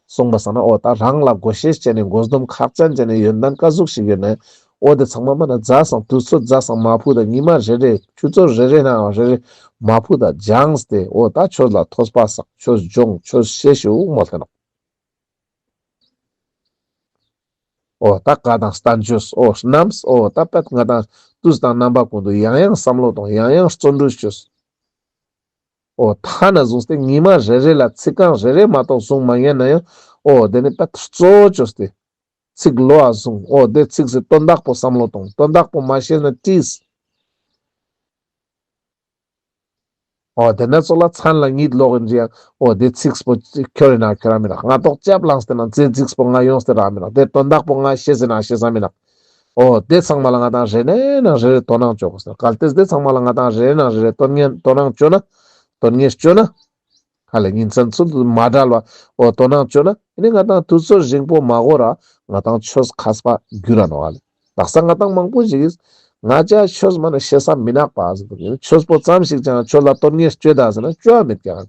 སོང་པ་སང་ན་འོ་ད་རང་ལ་དགོས་ཤེས་ཅན་ནི་དགོས་འདུན་ཁག་ཅན་ཅན་ནི་ཡོན་ཏན་ཀ་ཟུག་ཞིག་ཡོད་ན་འོ་དེ་ཚང་མ་མ་ན་མཛའ་སང་དུས་ཚོད་མཛའ་སང་མ་ཕུད་ད་ཉི་མ་རེ་རེ་ཆུ་ཚོད་རེ་རེ་ན་རེ་རེ་མ་ཕུད་ད་སྦྱངས་ཏེ་འོ་ད་ཆོས་ལ་ཐོས་པ་སང་ཆོས་སྦྱོང་ཆོས་ཤེས་ཤིག་མོལ་ཏེ་ནོག་འོ་ད་བཀའ་དང་བསྟན་བཅོས་འོ་རྣམས་འོ་ད་པད་ང་ཏང་དུས་དང་རྣམ་པ་ཀུན་ཏུ་ཡང་ཡང་བསམ་བློ་གཏོང་ཡང་ཡང་བརྩོན་འགྲུས་བཅོས། འོ་ཐ་ན་བཟུང་སྟེ་ཉི་མ་རེ་རེ་ལ་ཚིག་རྐང་རེ་རེ་མ་གཏོགས་བཟུང་མ་ཉན་ན་ཡང་འོ་དེ་ནི་པད་གཙོ་བོ་བཅོས་ཏེ་ཚིག་བློ་ཨ་བཟུང་འོ་དེ་ཚིག་སི་དོན་དག་པོ་བསམ་བློ་གཏོང་དོན་དག་པོ་མ་ཤེས་ན་དྲིས། འོ་དེ་ན་ཚོ་ལ་མཚན་ལ་གཉིད་ལོག་ཡིན་ཅི་ཡང་འོ་དེ་ཚིགས་པོ་ཁྱོར་ཡིན་ན་ཁྱོར་ར་མི་རག་སྔ་ཏོག་ལྕགས་ལངས་ཏེ་ན་ཚེ་ཚིགས་པོ་ང་ཡོངས་ཏེ་རག་མི་རག་དེ་དོན་དག་པོ་ང་ཤེས་ཡིན་ན་ཤེས་ས་མི་རག་འོ་དེ་ཚང་མ་ལ་ང་ཏང་རེ་ནས་ན་རེ་རེ་དོ་སྣང་བཅོ་དགོས་ཟེར། གལ་ཏེ་དེ་ཚང་མ་ལ་ང་ཏང་རེ་ནས་ན་རེ་རེ་དོན་གཉེར་དོ་སྣང་བཅོ་ན་དོན་གཉེར་བཅོ་ན་ཧ་ལས་ཉིན་མཚན་ཚུལ་དུ་མ་བྲལ་བ་འོ་དོ་སྣང་བཅོ་ན་ཨེ་ནི་ང་ཏང་དུས་ཚོད་རིང་པོ་མ་འགོར་ར་ང་ཏང་ཆོས་མཁས་པ་འགྱུར་ར་ནོག་ཧ་ལས། དག་ས་ང་ཏང་མང་པོ་ཞིག་གིས་ང་ཅག་ཆོས་མ་ན་ཤེས་ས་མི་ནག་པ་ཟེར་དུག་ཆོས་པོ་ཙམ་ཞིག་ཅང་ཆོས་ལ་དོན་གཉེར་བཅོ་ད་ཟེར་ན་བཅོ་བ་མེད་ཀྱག་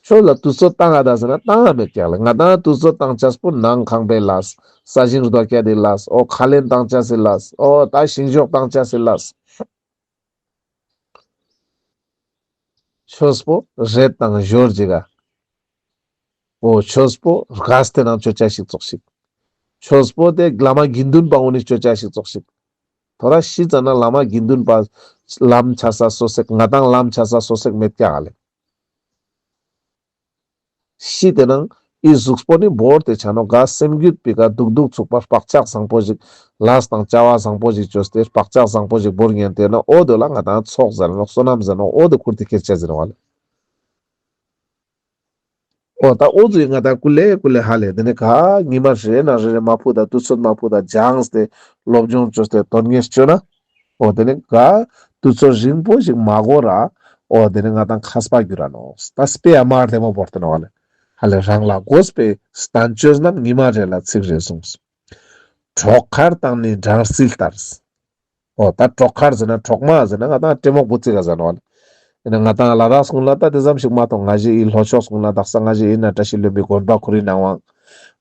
ཆོས་ལ་དུས་ཚོད་བཏང་ང་ད་ཟེར་ན་བཏང་ང་མེད་ཀྱག་ལེ། ང་ཏང་དུས་ཚོད་བཏང་ཅེས་པོ་ནང་ཁང་པའི་ལས། ས་ཞིང་རྡོ་སྐྱ་དེ་ལས། འོ་ཁ་ལེན་བཏང་ཅེས་སི་ལས། འོ་ད་ཤིང་ཞོག་བཏང་ཅེས་སི་ལས། ཆོས་པོ་རེད་དང་ཞོར་ཅིག་ག་འོ་ཆོས་པོ་རྒས་ཏེ་ནང་བཅོ་ཅེས་ཤིག་ཙོགས་ཤིག་ཆོས་པོ་དེ་བླ་མ་དགེ་འདུན་པ་འོ་ནི་བཅོ་ཅེས་ཤིག་ཙོགས་ཤིག་ཐོ་ར་ཤི་ཙ་ན་བླ་མ་དགེ་འདུན་པ་ལམ་ཆ་ས་སོ་སེག་ང་ཏང་ལམ་ཆ་ས་སོ་སེག་མེད་ཀྱག་ལེ། ཤི་དེ་ནང་ཨི་གཟུགས་པོ་ནི་བོར་ཏེ་ཆ་ནོག་ག་སེམས་རྒྱུད་པི་ཀ་སྡུག་སྡུག་ཚུགས་པ་བག་ཆགས་བཟང་པོ་ཞིག་ལས་དང་བྱ་བ་བཟང་པོ་ཞིག་བཅོས་ཏེ་བག་ཆགས་བཟང་པོ་ཞིག་བོར་ཉན་ཏེ་ན་འོ་དེ་ལ་ང་ཏང་ཚོགས་ཟེར་ནོག་བསོད་ནམས་ཟེར་ནོག་འོ་དེ་ཁུར་ཏེ་ཁྱེར་ཅེས་ཟེར་ནོག་ལེ། འོ་ད་འོ་ཙུག་ང་ཏང་ཀུ་ལེ་ཀུ་ལེ་ཧ་ལས་དེ་ནི་ག་ཉི་མ་རེ་ན་རེ་རེ་མ་ཕུད་ད་དུས་ཚོད་མ་ཕུད་ད་སྦྱངས་ཏེ་སློབ་སྦྱོང་བཅོས་ཏེ་དོན་གཉེར་བཅོ་ན་འོ་དེ་ནི་ག་དུས་ཚོད་རིང་པོ་ཞིག་མ་འགོར་ར་འོ་དེ་ནི་ང་ཏང་མཁས་པ་འགྱུར་ར་ནོག་ད་དཔེ་ཡ་མ་བདེ་མོ་བོར་ཏེ་ནོག་ལེ། ཧ་ལས་རང་ལ་དགོས་པའི་བསྟན་བཅོས་རྣམས་ཉི་མ་རེ་ལ་ཚིག་རེ་ཟུངས། གྲོག་མཁར་དང་ནི་སྦྲང་རྩི་ལྟར། འོ་ད་གྲོག་མཁར་ཟེར་ན་གྲོག་མ་ཟེར་ན་ང་ཏང་ཏྲེ་མོག་བུ་ཙིག་ག་ཟེར་ནོག་ལེ། ཨེ་ན་ང་ཏང་ལ་དྭགས་ཀུན་ལ་ད་དེ་ཙམ་ཞིག་མ་གཏོགས་ང་ཞེ་ཨི་ལྷོ་ཕྱོགས་ཀུན་ལ་དག་ས་ང་ཞེ་ཨི་ན་བཀྲ་ཤིས་ལྷུན་པོའི་དགོན་པ་ཁོ་རའི་ནང་བང་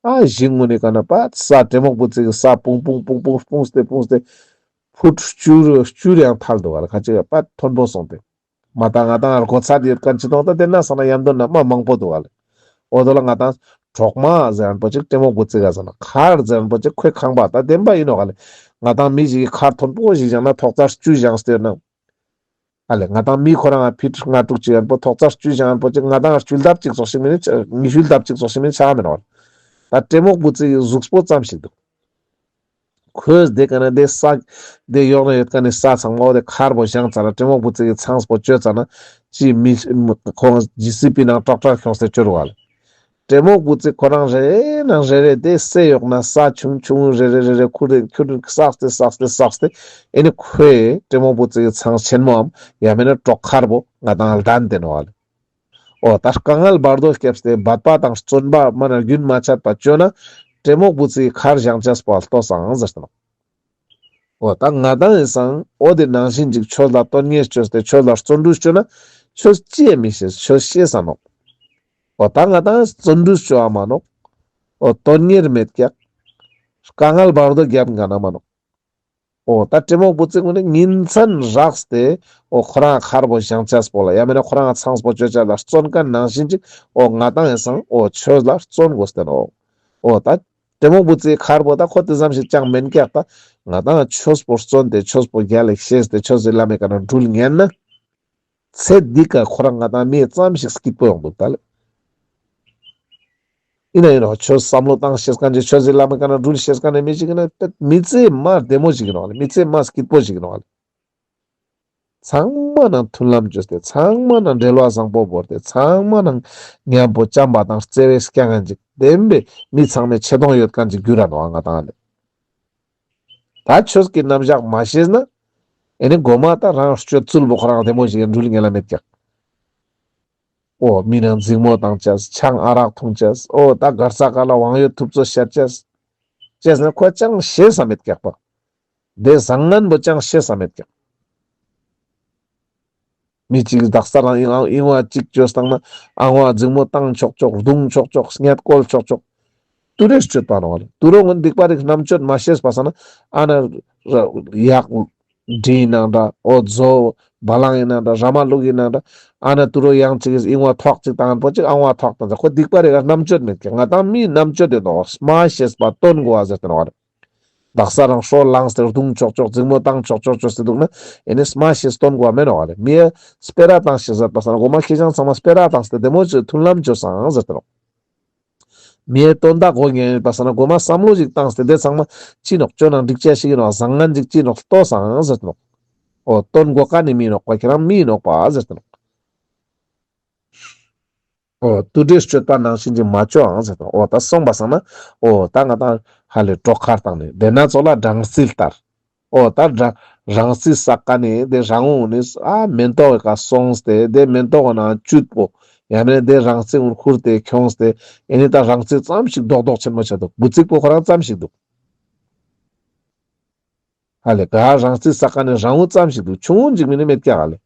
ཨ་ཞིང་ངུན་ནི་ཀ་ན་པ་ས་ཏྲེ་མོག་བུ་ཙིག་གི་ས་སྤུངས་སྤུངས་སྤུངས་སྤུངས་སྤུངས་ཏེ་སྤུངས་ཏེ་ཕུད་བཅུ་བཅུ་རེ་ཡང་ཐལ་འདུག་ག་ལེ། ཁ་ཅིག་པ་མཐོན་པོ་སོང་སྟེ། མ་ད་ང་ཏང་སྒོ་ཚད་ཡོད་མཁན་ཅི་ཏོང་ད་དེ་ན་སོང་ན་ཡམ་དོ་ན་མ་མང་པོ་འདུག་ག་ལེ། འོ་དོ་ལ་ང་ཏང་གྲོག་མ་ཟེར་མཁན་པོ་ཅིག་ཏྲེ་མོག་བུ་ཙིག་ག་ཟེར་ན་མཁར་ཟེར་མཁན་པོ་ཅིག་ཁོའི་ཁང་པ་ད་བདེན་པ་ཡིན་ནོག་ག་ལེ། ང་ཏང་མི་ཞིག་གི་མཁར་མཐོན་པོ་ཞིག་བཞེངས་ན་ཐོག་རྩེག་བཅུ་བཞེངས་ཏེ་ཡོད་ན། ཨ་ལེ་ང་ཏང་མི་ཁོ་རང་ང་ཕིཊ་ལྔ་དྲུག་ཅིག་ཡན་པོ་ཐོག་རྩེག་བཅུ་བཞེངས་མཁན་པོ་ཅིག་ང་ཏང་བཅུ་ལྡབ་ཅིག་ཙོགས་ཤིག་མིན་ནི་ཉི་ཤུ་ལྡབ་ཅིག་ཙོགས་ཤིག་མིན་ནི་ཆ་མེད་ནོག་ག་ལེ། ད་ཏྲེ་མོག་བུ་ཙིག་གི་གཟུགས་པོ་ཙམ་ཞིག་འདུག་ཁོས་དེ་ཀ་ན་དེ་ས་དེ་ཡོག་ན་ཡོད་མཁན་ནི་ས་ཚང་མ་འོ་དེ་མཁར་པོ་བཞེངས་ཙ་ན་ཏྲེ་མོག་བུ་ཙིག་གི་ཚང་པོ་བཅོས་ཙ་ན་ཅི་མི་ཁོང་ཇི་སི་པི་ནང་ཀྲག་ཀྲག་ཁྱོངས་ཏེ་བཅོ་རུག་ག་ལེ། ཏྲེ་མོག་བུ་ཙིག་ཁོ་རང་རེ་ནང་རེ་རེ་དེ་སའི་ཡོག་ན་ས་ཆུང་ཆུང་རེ་རེ་རེ་རེ་ཁུར་རེ་ཁུར་རེ་བསགས་ཏེ་བསགས་ཏེ་བསགས་ཏེ་ཨེ་ནི་ཁོའི་ཏྲེ་མོག་བུ་ཙིག་གི་ཚང་ཆེན་མོའམ་ཡང་མིན་ན་གྲོག་མཁར་པོ་ང་ཏང་ལྡན་ཏེ་ནོག་ག་ལེ། འོ་ད་དཀའ་ངལ་བར་དོ་བརྒྱབ་སྟེ་འབད་པ་དང་བརྩོན་པ་མ་ན་རྒྱུན་མ་ཆད་པ་བཅོས་ན་ཏྲེ་མོག་བུ་ཙིག་གི་མཁར་བཞེངས་ཅེས་པོ་ལྟོས་སང་ཟེར་ཏེ་ནོག་འོ་ད་ང་ཏང་ཡིན་སང་འོ་དེ་ནང་བཞིན་ཅིག་ཆོས་ལ་དོན་གཉེར་བཅོས་ཏེ་ཆོས་ལ་བརྩོན་འགྲུས་བཅོས་ན་ཆོས་ཅི་ཡང་མི་ཤེས་ཆོས་ཤེས་ས་ནོག་འོ་ད་ང་ཏང་བརྩོན་འགྲུས་བཅོ་བ་མ་ནོག་འོ་དོན་གཉེར་མེད་ཀྱག་དཀའ་ངལ་བར་དོ་བརྒྱབ་འགའ་ན་མ་ནོག་འོ་ད་ཏྲེ་མོག་བུ་ཙིག་ཀུན་ནི་ཉིན་མཚན་རགས་ཏེ་འོ་ཁོ་རང་མཁར་པོ་བཞེངས་ཅེས་པོ་ལ་ཡང་མིན་ན་ཁོ་རང་ཚང་པོ་བཅོ་ཅེས་ལ་བརྩོན་མཁན་ནང་བཞིན་ཅིག་འོ་ང་ཏང་ཡིན་སང་འོ་ཆོས་ལ་བརྩོན་དགོས་ཏེ་ནོག་འོ་ད་ཏྲེ་མོག་བུ་ཙིག་མཁར་པོ་ད་ཁོ་དེ་ཙམ་ཞིག་ཅང་མེན་ཀྱག་ད་ང་ཏང་ཆོས་པོ་བརྩོན་ཏེ་ཆོས་པོ་རྒྱལ་ལ་ཤེས་ཏེ་ཆོས་སི་ལམ་མི་ཀ་ན་འགྲུལ་ཉན་ན། ཚེ་འདི་ཀ་ཁོ་རང་ང་ཏང་མི་ཙམ་ཞིག་སྐྱིད་པོ་ཡོང་འདུག་ད་ལེ། ཡིན་ན་ཡིན་རོགས་ཆོས་བསམ་བློ་བཏང་ཤེས་མཁན་ཅིག་ཆོས་སི་ལམ་མི་ཀ་ན་འགྲུལ་ཤེས་མཁན་ནི་མི་ཞིག་ཡིན་ན་མི་ཚེ་མ་བདེ་མོ་ཞིག་ཡིན་ནོག་ལེ། མི་ཚེ་མ་སྐྱིད་པོ་ཞིག་ཡིན་ནོག་ལེ། ཚང་མ་ནང་མཐུན་ལམ་བཅོས་ཏེ་ཚང་མ་ནང་འབྲེལ་བ་བཟང་པོ་བོར་ཏེ་ཚང་མ་ནང་མཉམ་པོ་བྱམས་པ་དང་བརྩེ་བས་སྐྱང་ངན་ཅིག་བདེན་པའི་མི་ཚང་མའི་ཆེ་མཐོང་ཡོད་མཁན་ཅིག་གྱུར་ར་ནོག་ང་དང་ལེ། ད་ཆོས་ཀྱི་རྣམ་གཞག་མ་ཤེས་ན་ཨེ་ནི་མགོ་མ་ད་རང་སྤྱོད་ཚུལ་པོ་ཁོ་རང་བདེ་མོ་ཞིག་འགྲུལ་ཉན་ལ་མེད་ཀྱག། འོ་མི་ནང་འཛིང་མོ་བཏང་ཅེས་ཆང་ཨ་རག་འཐུང་ཅེས་འོ་ད་གར་ས་ག་ལ་དབང་ཡོད་ཐུབ་ཚོད་བཤད་ཅེས་ཅེས་ན་ཁོ་ཅང་ཤེས་ས་མེད་ཀྱག་པ། དེ་བཟང་ངན་པོ་ཅང་ཤེས་ས་མེད་ཀྱག། མི་གཅིག་དག་ས་རང་ཨིན་ཨིན་བ་གཅིག་བཅོས་བཏང་ན་ཨང་བ་འཛིང་མོ་བཏང་ཆོག་ཆོག་རྡུང་ཆོག་ཆོག་སྙད་བཀོལ་ཆོག་ཆོག། ཏུ་རེ་སྤྱོད་པ་ནོག་ལེ། ཏུ་རོ་ངོ་སྡིག་པ་རིགས་རྣམ་དཔྱོད་མ་ཤེས་པ་ས་ན་ཨ་ན་ཡག་འབྲི་ཡིན་ནང་འདྲ་འོ་མཛོ་བ་ལང་ཡིན་ནང་འདྲ་ར་མ་ལུག་ཡིན་ནང་འདྲ་ཨ་ན་ཏུ་རོ་ཡང་གཅིག་ཨིན་བ་ཐོག་གཅིག་བཏང་པོ་གཅིག་ཨང་བ་ཐོག་བཏང་ཁོ་སྡིག་པ་རིགས་རྣམ་དཔྱོད་མེད་ཀྱག། ང་དང་མི་རྣམ་དཔྱོད་ཡོད་ནོག་མ་ཤེས་པ་སྟོན་དགོས་པ་ཟེར་ཏེ་ནོག་ལེ། དག་ས་རང་ཧྲོ་ལངས་ཏེ་རྡུང་ཆོག་ཆོག་འཛིང་མོ་བཏང་ཆོག་ཆོག་བཅོས་ཏེ་འདུག་ན་ཨེ་ནི་མ་ཤེས་སྟོན་དགོས་པ་མེད་ནོག་ལེ། མིའི་སྤེ་ར་བཏང་ཤེས་ཟེར་པ་ས་ན་མགོ་མ་ཁེ་ཅང་ཚང་མ་སྤེ་ར་བཏང་སྟེ་བདེ་མོ་བཅོས་མཐུན་ལམ་བཅོས་སང་ཟེར་ཏེ་ནོག། མིའི་དོན་དག་གོ་ཉན་པ་ས་ན་མགོ་མ་བསམ་བློ་ཞིག་བཏང་སྟེ་དེ་ཚང་མ་ཅི་ནོག་བཅོས་ནང་འགྲིག་ཅེས་ཤིག་ཡིན་ནོག་བཟང་ངན་ཅིག་ཅི་ནོག་ལྟོས་སང་ཟེར་ཏེ་ནོག། འོ་སྟོན་དགོས་ཀ་ནི་མི་ནོག་པ་ཁྱེད་རང་མི་ནོག་པ་ཟེར་ཏེ་ནོག། འོ་དུ་འདྲེ་སྤྱོད་པ་ནང་བཞིན་གྱི་མ་བཅོ་ཨང་ཟེར་ཏེ། འོ་ད་སོང་པ་སང་ན་འོ་ད་ང་ད་ཧ་ལས་གྲོག་མཁར་བཏང་ནས་དེ་ན་ཚོ་ལ་སྦྲང་རྩི་ལྟར། འོ་ད་སྦྲ་སྦྲང་རྩི་ཟ་ཀ་ནས་དེ་རང་འུ་ནས་ཨ་མེན་ཏོག་གི་ཀ་སོང་སྟེ་དེ་མེན་ཏོག་གི་ནང་བཅུད་པོ་ཡང་མེན་དེ་སྦྲང་རྩི་འུ་ཁུར་ཏེ་ཁྱོངས་ཏེ་ཨེ་ནི་ད་སྦྲང་རྩི་ཙམ་ཞིག་རྡོག་རྡོག་ཆེན་མོ་ཆ་འདུག། འབུ་ཚིག་པོ་ཁོ་རང་ཙམ་ཞིག་འདུག། ཧ་ལས་ག་སྦྲང་རྩི་ཟ་ཀ་ནས་རང་འུ་ཙམ་ཞིག་འདུག། ཆུང་ངུ་འཇིག་མིན་ནི་མེད་ཀྱག་ཧ་ལས།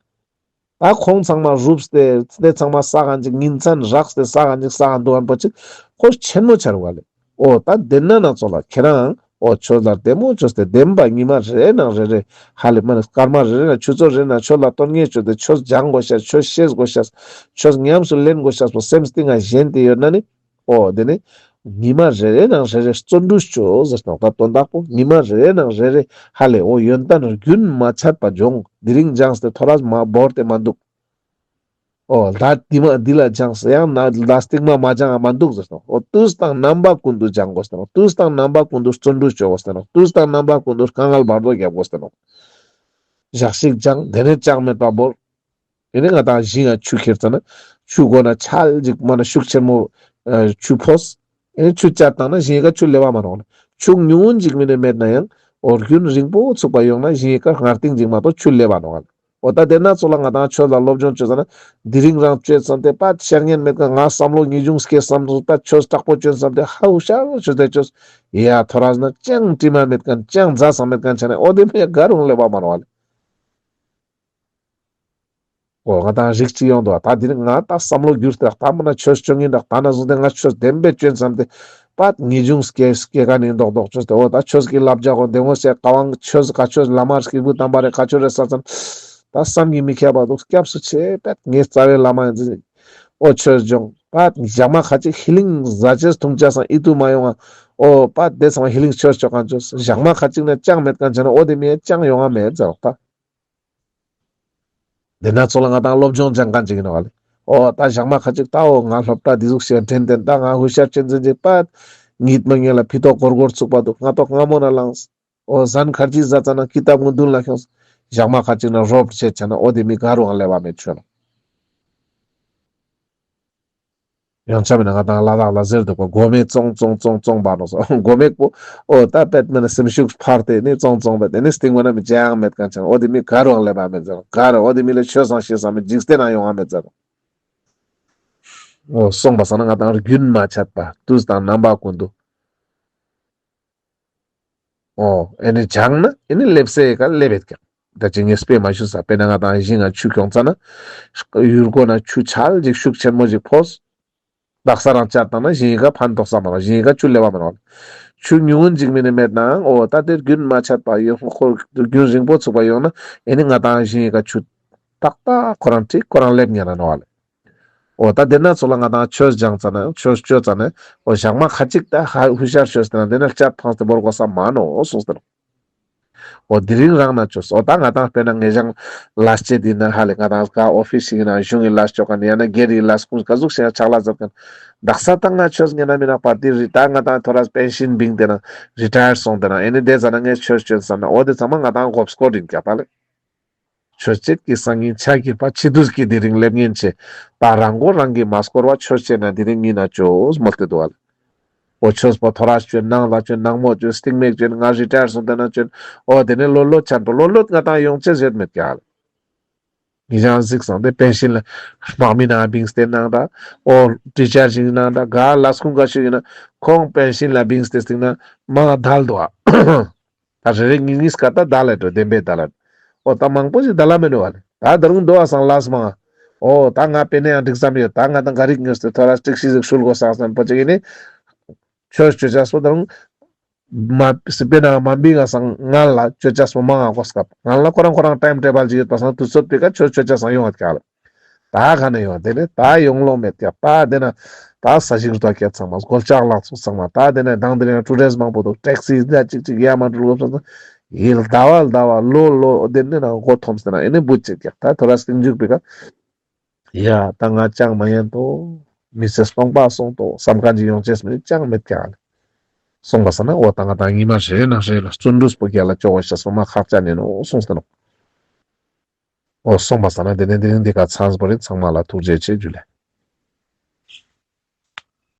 ད་ཁོང་ཚང་མ་རུབ་སྟེ་དེ་ཚང་མ་ཟ་ག་འཇིག་ཉིན་མཚན་རགས་ཏེ་ཟ་ག་འཇིག་ཟ་ག་འདུག་ཨན་པོ་ཅིག་ཁོ་ཆེན་མོ་ཆ་རུག་ཧ་ལས། འོ་ད་དེ་ན་ན་ཚོ་ལ་ཁྱེད་རང་འོ་ཆོས་ལ་བདེ་མོ་བཅོས་ཏེ་བདེན་པ་ཉི་མ་རེ་ནང་རེ་རེ་ཧ་ལས་མ་ནི་སྐར་མ་རེ་རེ་ནང་ཆུ་ཚོད་རེ་ནང་ཆོས་ལ་དོན་གཉེར་བཅོས་ཏེ་ཆོས་སྦྱང་དགོས་ཤེས་ཆོས་ཤེས་དགོས་ཤེས་ཆོས་ཉམས་སུ་ལེན་དགོས་ཤེས་པོ་སེམས་གཏིང་ང་ཞེན་ཏེ་ཡོད་ན་ནི། འོ་དེ་ནི་ཉི་མ་རེ་རེ་ནང་རེ་རེ་བརྩོན་འགྲུས་བཅོས་ཟེར་ཏེ་ནོག། ད་དོན་དག་པོ་ཉི་མ་རེ་རེ་ནང་རེ་རེ་ཧ་ལས་འོ་ཡོན་ཏན་རྒྱུན་མ་ཆད་པ་སྦྱོང་། དེ་རིང་སྦྱངས་ཏེ་ཐོ་རས་མ་བོར་ཏེ་མ་འདུག། འོ་ད་དེ་མ་འདི་ལ་སྦྱངས་ཡང་ན་ལ་སྟིང་མ་མ་སྦྱངས་མ་འདུག་ཟེར་ཏེ་ནོག། འོ་དུས་དང་རྣམ་པ་ཀུན་ཏུ་སྦྱང་དགོས་ཟེར་ཏེ་ནོག། དུས་དང་རྣམ་པ་ཀུན་ཏུ་བརྩོན་འགྲུས་བཅོ་དགོས་ཟེར་ཏེ་ནོག། དུས་དང་རྣམ་པ་ཀུན་ཏུ་དཀའ་ངལ་བར་དོ་རྒྱབ་དགོས་ཟེར་ཏེ་ནོག། ཞག་ཞིག་སྦྱངས་དེ་ནས་ཅང་མེད་པ་བོར། ཨེ་ནི་ང་དང་ཞིང་ང་ཆུ་ཁྱེར་ཙ་ན་ཆུ་མགོ་ན་ཆལ་ཅིག་མ་ན་ཤུགས་ཆེན་མོ་ཨ་ཆུ་ཕོས། ཨེ་ནི་ཆུ་བཅད་བཏང་ན་ཞིང་ངི་ཀ་ཆུ་ལེབ་བ་མ་ནོག་ལེ། ཆུ་ཉུང་ངུན་ཅིག་མིན་ནི་མེད་ན་ཡང་འོ་རྒྱུན་རིང་པོ་ཚུགས་པ་ཡོང་ན་ཞིང་ངི་ཀ་སྔར་སྟིང་ཅིག་མ་གཏོགས་ཆུ་ལེབ་བ་ནོག་ལེ། འོ་ད་དེ་ན་ཚོ་ལ་ང་དང་ཆོས་ལ་སློབ་སྦྱོང་བཅོས་ཙ་ན་དེ་རིང་རང་བཅོས་ཙམ་དེ་པད་ཤར་ཉན་མེད་ཀ་ང་བསམ་བློ་ངེས་འབྱུང་སྐྱེས་ཙམ་དེ་པད་ཆོས་དྲག་པོ་བཅོས་ཙམ་དེ་ཧ་ཧུ་ཤར་བཅོས་ཏེ་བཅོས་ཡ་ཐོ་རས་ན་ཅང་དྲི་མ་མེད་མཁན་ཅང་མཛའ་ས་མེད་མཁན་ཆ་ནས་འོ་དེ་མི་ཡ་ག་རུང་ལེབ་བ་མ་ནོག་ལེ། འོ་ང་དང་རིགས་གཅིག་ཡོང་འདུག་ད་དེ་རིང་ང་ད་བསམ་བློ་བསྒྱུར་ཏེ་ད་མ་ན་ཆོས་བཅོ་ངིན་རག་ད་ན་བཟུང་སྟེ་ང་ཆོས་བདེན་པའི་བཅོན་བསམ་སྟེ་པད་ངེས་འབྱུང་སྐྱེ་སྐྱེ་ག་ནི་མདོག་མདོག་བཅོས་ཏེ་འོ་ད་ཆོས་ཀྱི་བསླབ་བྱ་གོ་བདེ་མོ་བྱས་ཀ་བང་ཆོས་ག་ཆོས་བླ་མ་སྐྱེས་བུ་དམ་པ་རེ་ག་ཆོས་རེ་ས་ཙམ་ད་བསམ་གྱིས་མི་ཁྱབ་པ་འདུག། སྐྱབས་སུ་མཆི་པད་ངའི་རྩ་བའི་བླ་མ་ཡིན་ཟིན་འོ་ཆོས་སྦྱོང་པད་ཞག་མ་ཁ་ཅིག་ཧི་ལིང་ཟ་ཆས་འཐུང་ཆས་སང་ཨི་ཏུ་མ་ཡོང་ང་འོ་པད་དེ་ཚང་མ་ཧི་ལིང་ཆོས་བཅོ་མཁན་བཅོས་ཞག་མ་ཁ་ཅིག་ན་ཅང་མེད་མཁན་ཆ་ན་འོ་དེ་མི་ཡ་ཅང་ཡོང་ང་མེད་ཟེར་རོག་ད། དེ་ན་ཚོ་ལ་ང་དང་སློབ་སྦྱོང་སྦྱང་མཁན་ཅིག་ཡིན་ནོག་ལེ། འོ་ད་ཞག་མ་ཁ་ཅིག་ད་འོ་ང་སློབ་གྲྭ་འདི་ཟུག་ཞིག་འགྲིམས་ཏེ་ད་ང་ཧུ་ཤར་ཅན་ཅན་ཅིག་པད་ཉིད་མ་ངེས་ལ་ཕི་ཏོག་གོར་གོར་ཚུགས་པ་འདུག། ང་ཏོག་སྔ་མོ་ན་ལངས། འོ་ཟན་ཁར་ཅིག་ཟ་ཙ་ན་ཀི་ཏབ་ངུ་མདུན་ལ་ཁྱོངས། ཞག་མ་ཁ་ཅིག་ན་རོབ་བྱེད་ཆ་ན་འོ་དེ་མི་ག་རུང་ལེབ་བ་མེད་ཆོས་ལ། ཡང་ཆ་མེད་ན་ང་དང་ལ་དྭགས་ལ་ཟེར་འདུག་པ་མགོ་མེད་ཙོང་ཙོང་ཙོང་ཙོང་འབར་ནོག་སོ། མགོ་མེད་པོ་འོ་ད་པད་མེད་ན་སེམས་ཤུགས་འཕར་ཏེ་ནི་ཙོང་ཙོང་པད་དེ་ནི་སྟིང་བ་ན་མི་ཅང་མེད་མཁན་ཆ་ན་འོ་དེ་མི་ག་རུང་ལེབ་བ་མེད་ཟེར་ག་རུང་འོ་དེ་མི་ལ་ཆོས་སང་ཤེས་སང་མི་འཇིག་རྟེན་ན་ཡོང་བ་མེད་ཟེར། འོ་སོང་པ་སང་ན་ང་དང་རྒྱུན་མ་ཆད་པ་དུས་དང་རྣམ་པ་ཀུན་ཏུ། འོ་ཨེ་ནི་སྦྱངས་ན་ཨེ་ནི་ལེབ་སའི་ཀ་ལེབ་ཡོད་ཀྱག། ད་ཅི་ངས་དཔེ་མ་ཞུས་ས་དཔེར་ན་ང་དང་ཞིང་ང་ཆུ་ཁྱོང་ཙ་ན་ཡུར་སྒོ་ན་ཆུ་ཆལ་ཅིག་ཤུགས་ཆེན་མོ་ཅིག་ཕོས། དག་ས་རང་བཅད་བཏང་ན་ཞིང་ངི་ཀ་ཕན་ཐོགས་ས་མ་རེད། ཞིང་ངི་ཀ་ཆུ་ལེབ་བ་མ་རེད། ཆུ་ཉུང་ངུན་ཅིག་མིན་ནི་མེད་ནའང་འོ་ད་དེ་རྒྱུན་མ་ཆད་པ་ཡོང་ཁོ་རྒྱུན་རིང་པོ་ཚུགས་པ་ཡོང་ན་ཨེ་ནི་ང་དང་ཞིང་ངི་ཀ་ཆུ་ཏག་ཏག་ཁོ་རང་ཁྲིག་ཁོ་རང་ལེབ་ཉན་ན་ནོག་ལེ། འོ་ད་དེ་ན་ཚོ་ལ་ང་དང་ཆོས་སྦྱངས་ཙ་ན་ཆོས་བཅོས་ཙ་ན་འོ་ཞག་མ་ཁ་ཅིག་ད་ཧ་ཧུ་ཤར་ཆོས་དེ་ན་དེ་ན་བཅད་ཕངས་ཏེ་བོར་དགོས་ས་མ་ནོག་གསུངས་ཏེ་ནོག། འོ་དེ་རིང་རང་ན་ཆོས་འོ་ད་ང་དང་དཔེར་ན་ངེ་ཞང་ལས་བྱེད་དེ་ན་ཧ་ལས་ང་དང་ག་ཨོ་ཕིས་ཤིག་ཡིན་ན་གཞུང་གི་ལས་བཅོ་མཁན་ཡང་ན་སྒེར་གྱི་ལས་ཁུངས་ག་ཟུག་ཞིག་ཡང་ཕྱག་ལས་མཛད་མཁན་དག་ས་ད་ང་ཆོས་ཉན་ན་མི་ནག་པ་དེ་རི་ད་ང་དང་ཐོ་རས་པེན་ཤིན་བིང་དེ་ན་རི་ཊ་ཡར་སོང་དེ་ན་ཨེ་ནི་དེ་ཟ་ན་ངས་ཆོས་བཅོས་བསམ་ན་འོ་དེ་ཚང་མ་ང་དང་མགོ་སྐོར་ཡིན་ཀྱག་ད་ལེ། ཆོས་བྱེད་ཀྱི་སང་ཉིན་ཆ་གི་པ་ཕྱི་དུས་ཀྱི་དེ་རིང་སླེབས་ཉིན་ཆེ། ད་རང་མགོ་རང་གིས་མ་སྐོར་བ་ཆོས་བྱེད་ན་དེ་རིང་ཉིན་ན་ཅོས་མོལ་ཏེ་འདུག་ཨ་ལེ། འོ་ཆོས་པོ་ཐོ་རས་ཅོས་ནང་ལ་ཅོས་ནང་མོ་ཅོས་སྟིང་མེག་ཅོས་ང་རི་ཊ་ཡར་སོང་དེ་ན་ཅོས། འོ་དེ་ནས་ལོ་ལོ་ཆ་འགྲོ་ལོ་ལོ་ང་ཏང་ཡོང་ཆེས་ཡོད་མེད་ཀྱག་ཨ་ལེ། ངེད་ཅག་གཟིགས་སང་དེ་པེན་ཤིན་ལ་དམག་མི་ནང་བིངས་ཏེ་ནང་ད། འོ་ཊི་ཆར་ཞིག་ནང་ད་ག་ལས་ཁུངས་ག་ཞིག་ཡིན་ན་ཁོང་པེན་ཤིན་ལ་བིངས་ཏེ་སྟིང་ན་མང་ང་དལ་འདུག་ཨ། ད་རེ་རེ་གཉིས་གཉིས་ཀ་ད་དལ་ལ་འགྲོ་བདེན་པའི་དལ་ལ། འོ་ད་མང་པོ་ཞིག་དལ་ལ་མི་འགྲོ་བ་ལེ། ད་ད་རུང་འདུག་ཨ་སང་ལས་མང་ང་། འོ་ད་ང་པེ་ནེ་ཡང་འགྲིག་ཙམ་ཡོད། ད་ང་ད་ག་རིག་ཉོས་ཏེ་ཐོ་རས་ཀྲིག་ཤི་ཟིག་ཤུལ་དགོས་སང་སང་པོ་ཅིག་ཡིན་ནི། ཆོས་ཅོ་ཅེས་པོ་ད་རུང་མ་སི་པེ་ན་མ་བིང་ང་སང་ང་ལ་ཅོ་ཅེས་པོ་མང་ང་གོ་སྐབས་ང་ལ་ཁོ་རང་ཁོ་རང་ཊའིམ་ཊེ་བལ་ཅིག་ཡོད་པ་སང་དུས་ཚོད་པེ་ཀ་ཆོས་ཅོ་ཅེས་སང་ཡོང་བ་ཀྱག་ལེ། ད་ག་ནས་ཡོང་དེ་ནས་ད་ཡོང་ལོ་མེད་ཀྱག་ད་དེ་ན་ད་ས་ཞིག་རྡོ་སྐྱེད་ཚང་མ་སྒོལ་ལྕགས་ལག་ཚོགས་ཚང་མ་ད་དེ་ནས་དང་དེ་ནས་ཊུ་རེས་མང་པོ་འདུག་ཊེག་སི་ད་ཅིག་ཅིག་ཡ་མ་འགྲུལ་གོ་སང་ཡིལ་ཟླ་བ་ཟླ་བ་ལོ་ལོ་དེ་ནས་ན་མགོ་འཐོམས་ཏེ་ན་ཨེ་ནས་བུད་ཅེས་ཀྱག་ད་ཐོ་རས་སྟིང་མཇུག་པེ་ཀ་ཡ་ད་ང་ཅང་མ་ཡན་ཏོ། མི་ཚེ་སྟོང་པ་སོང་ཏོ་བསམ་མཁན་ཅིག་ཡོང་ཅེས་མི་ཅང་མེད་ཀྱག་ལེ། སོང་པ་སང་ན་འོ་ད་ང་ད་ཉི་མ་རེ་ན་རེ་ལ་བརྩོན་འགྲུས་པོ་རྒྱལ་ལ་ཅོ་བ་ཤ་སོ་མ་ཁག་ཅན་ཡིན་ནོ་སོང་སྟེ་ནོ། འོ་སོང་པ་སང་ན་དེ་ནས་དེ་རིང་འདི་ག་ཚང་པོ་རེད། ཚང་མ་ལ་ཐུགས་རྗེ་ཆེ་ཇུ་ལེ།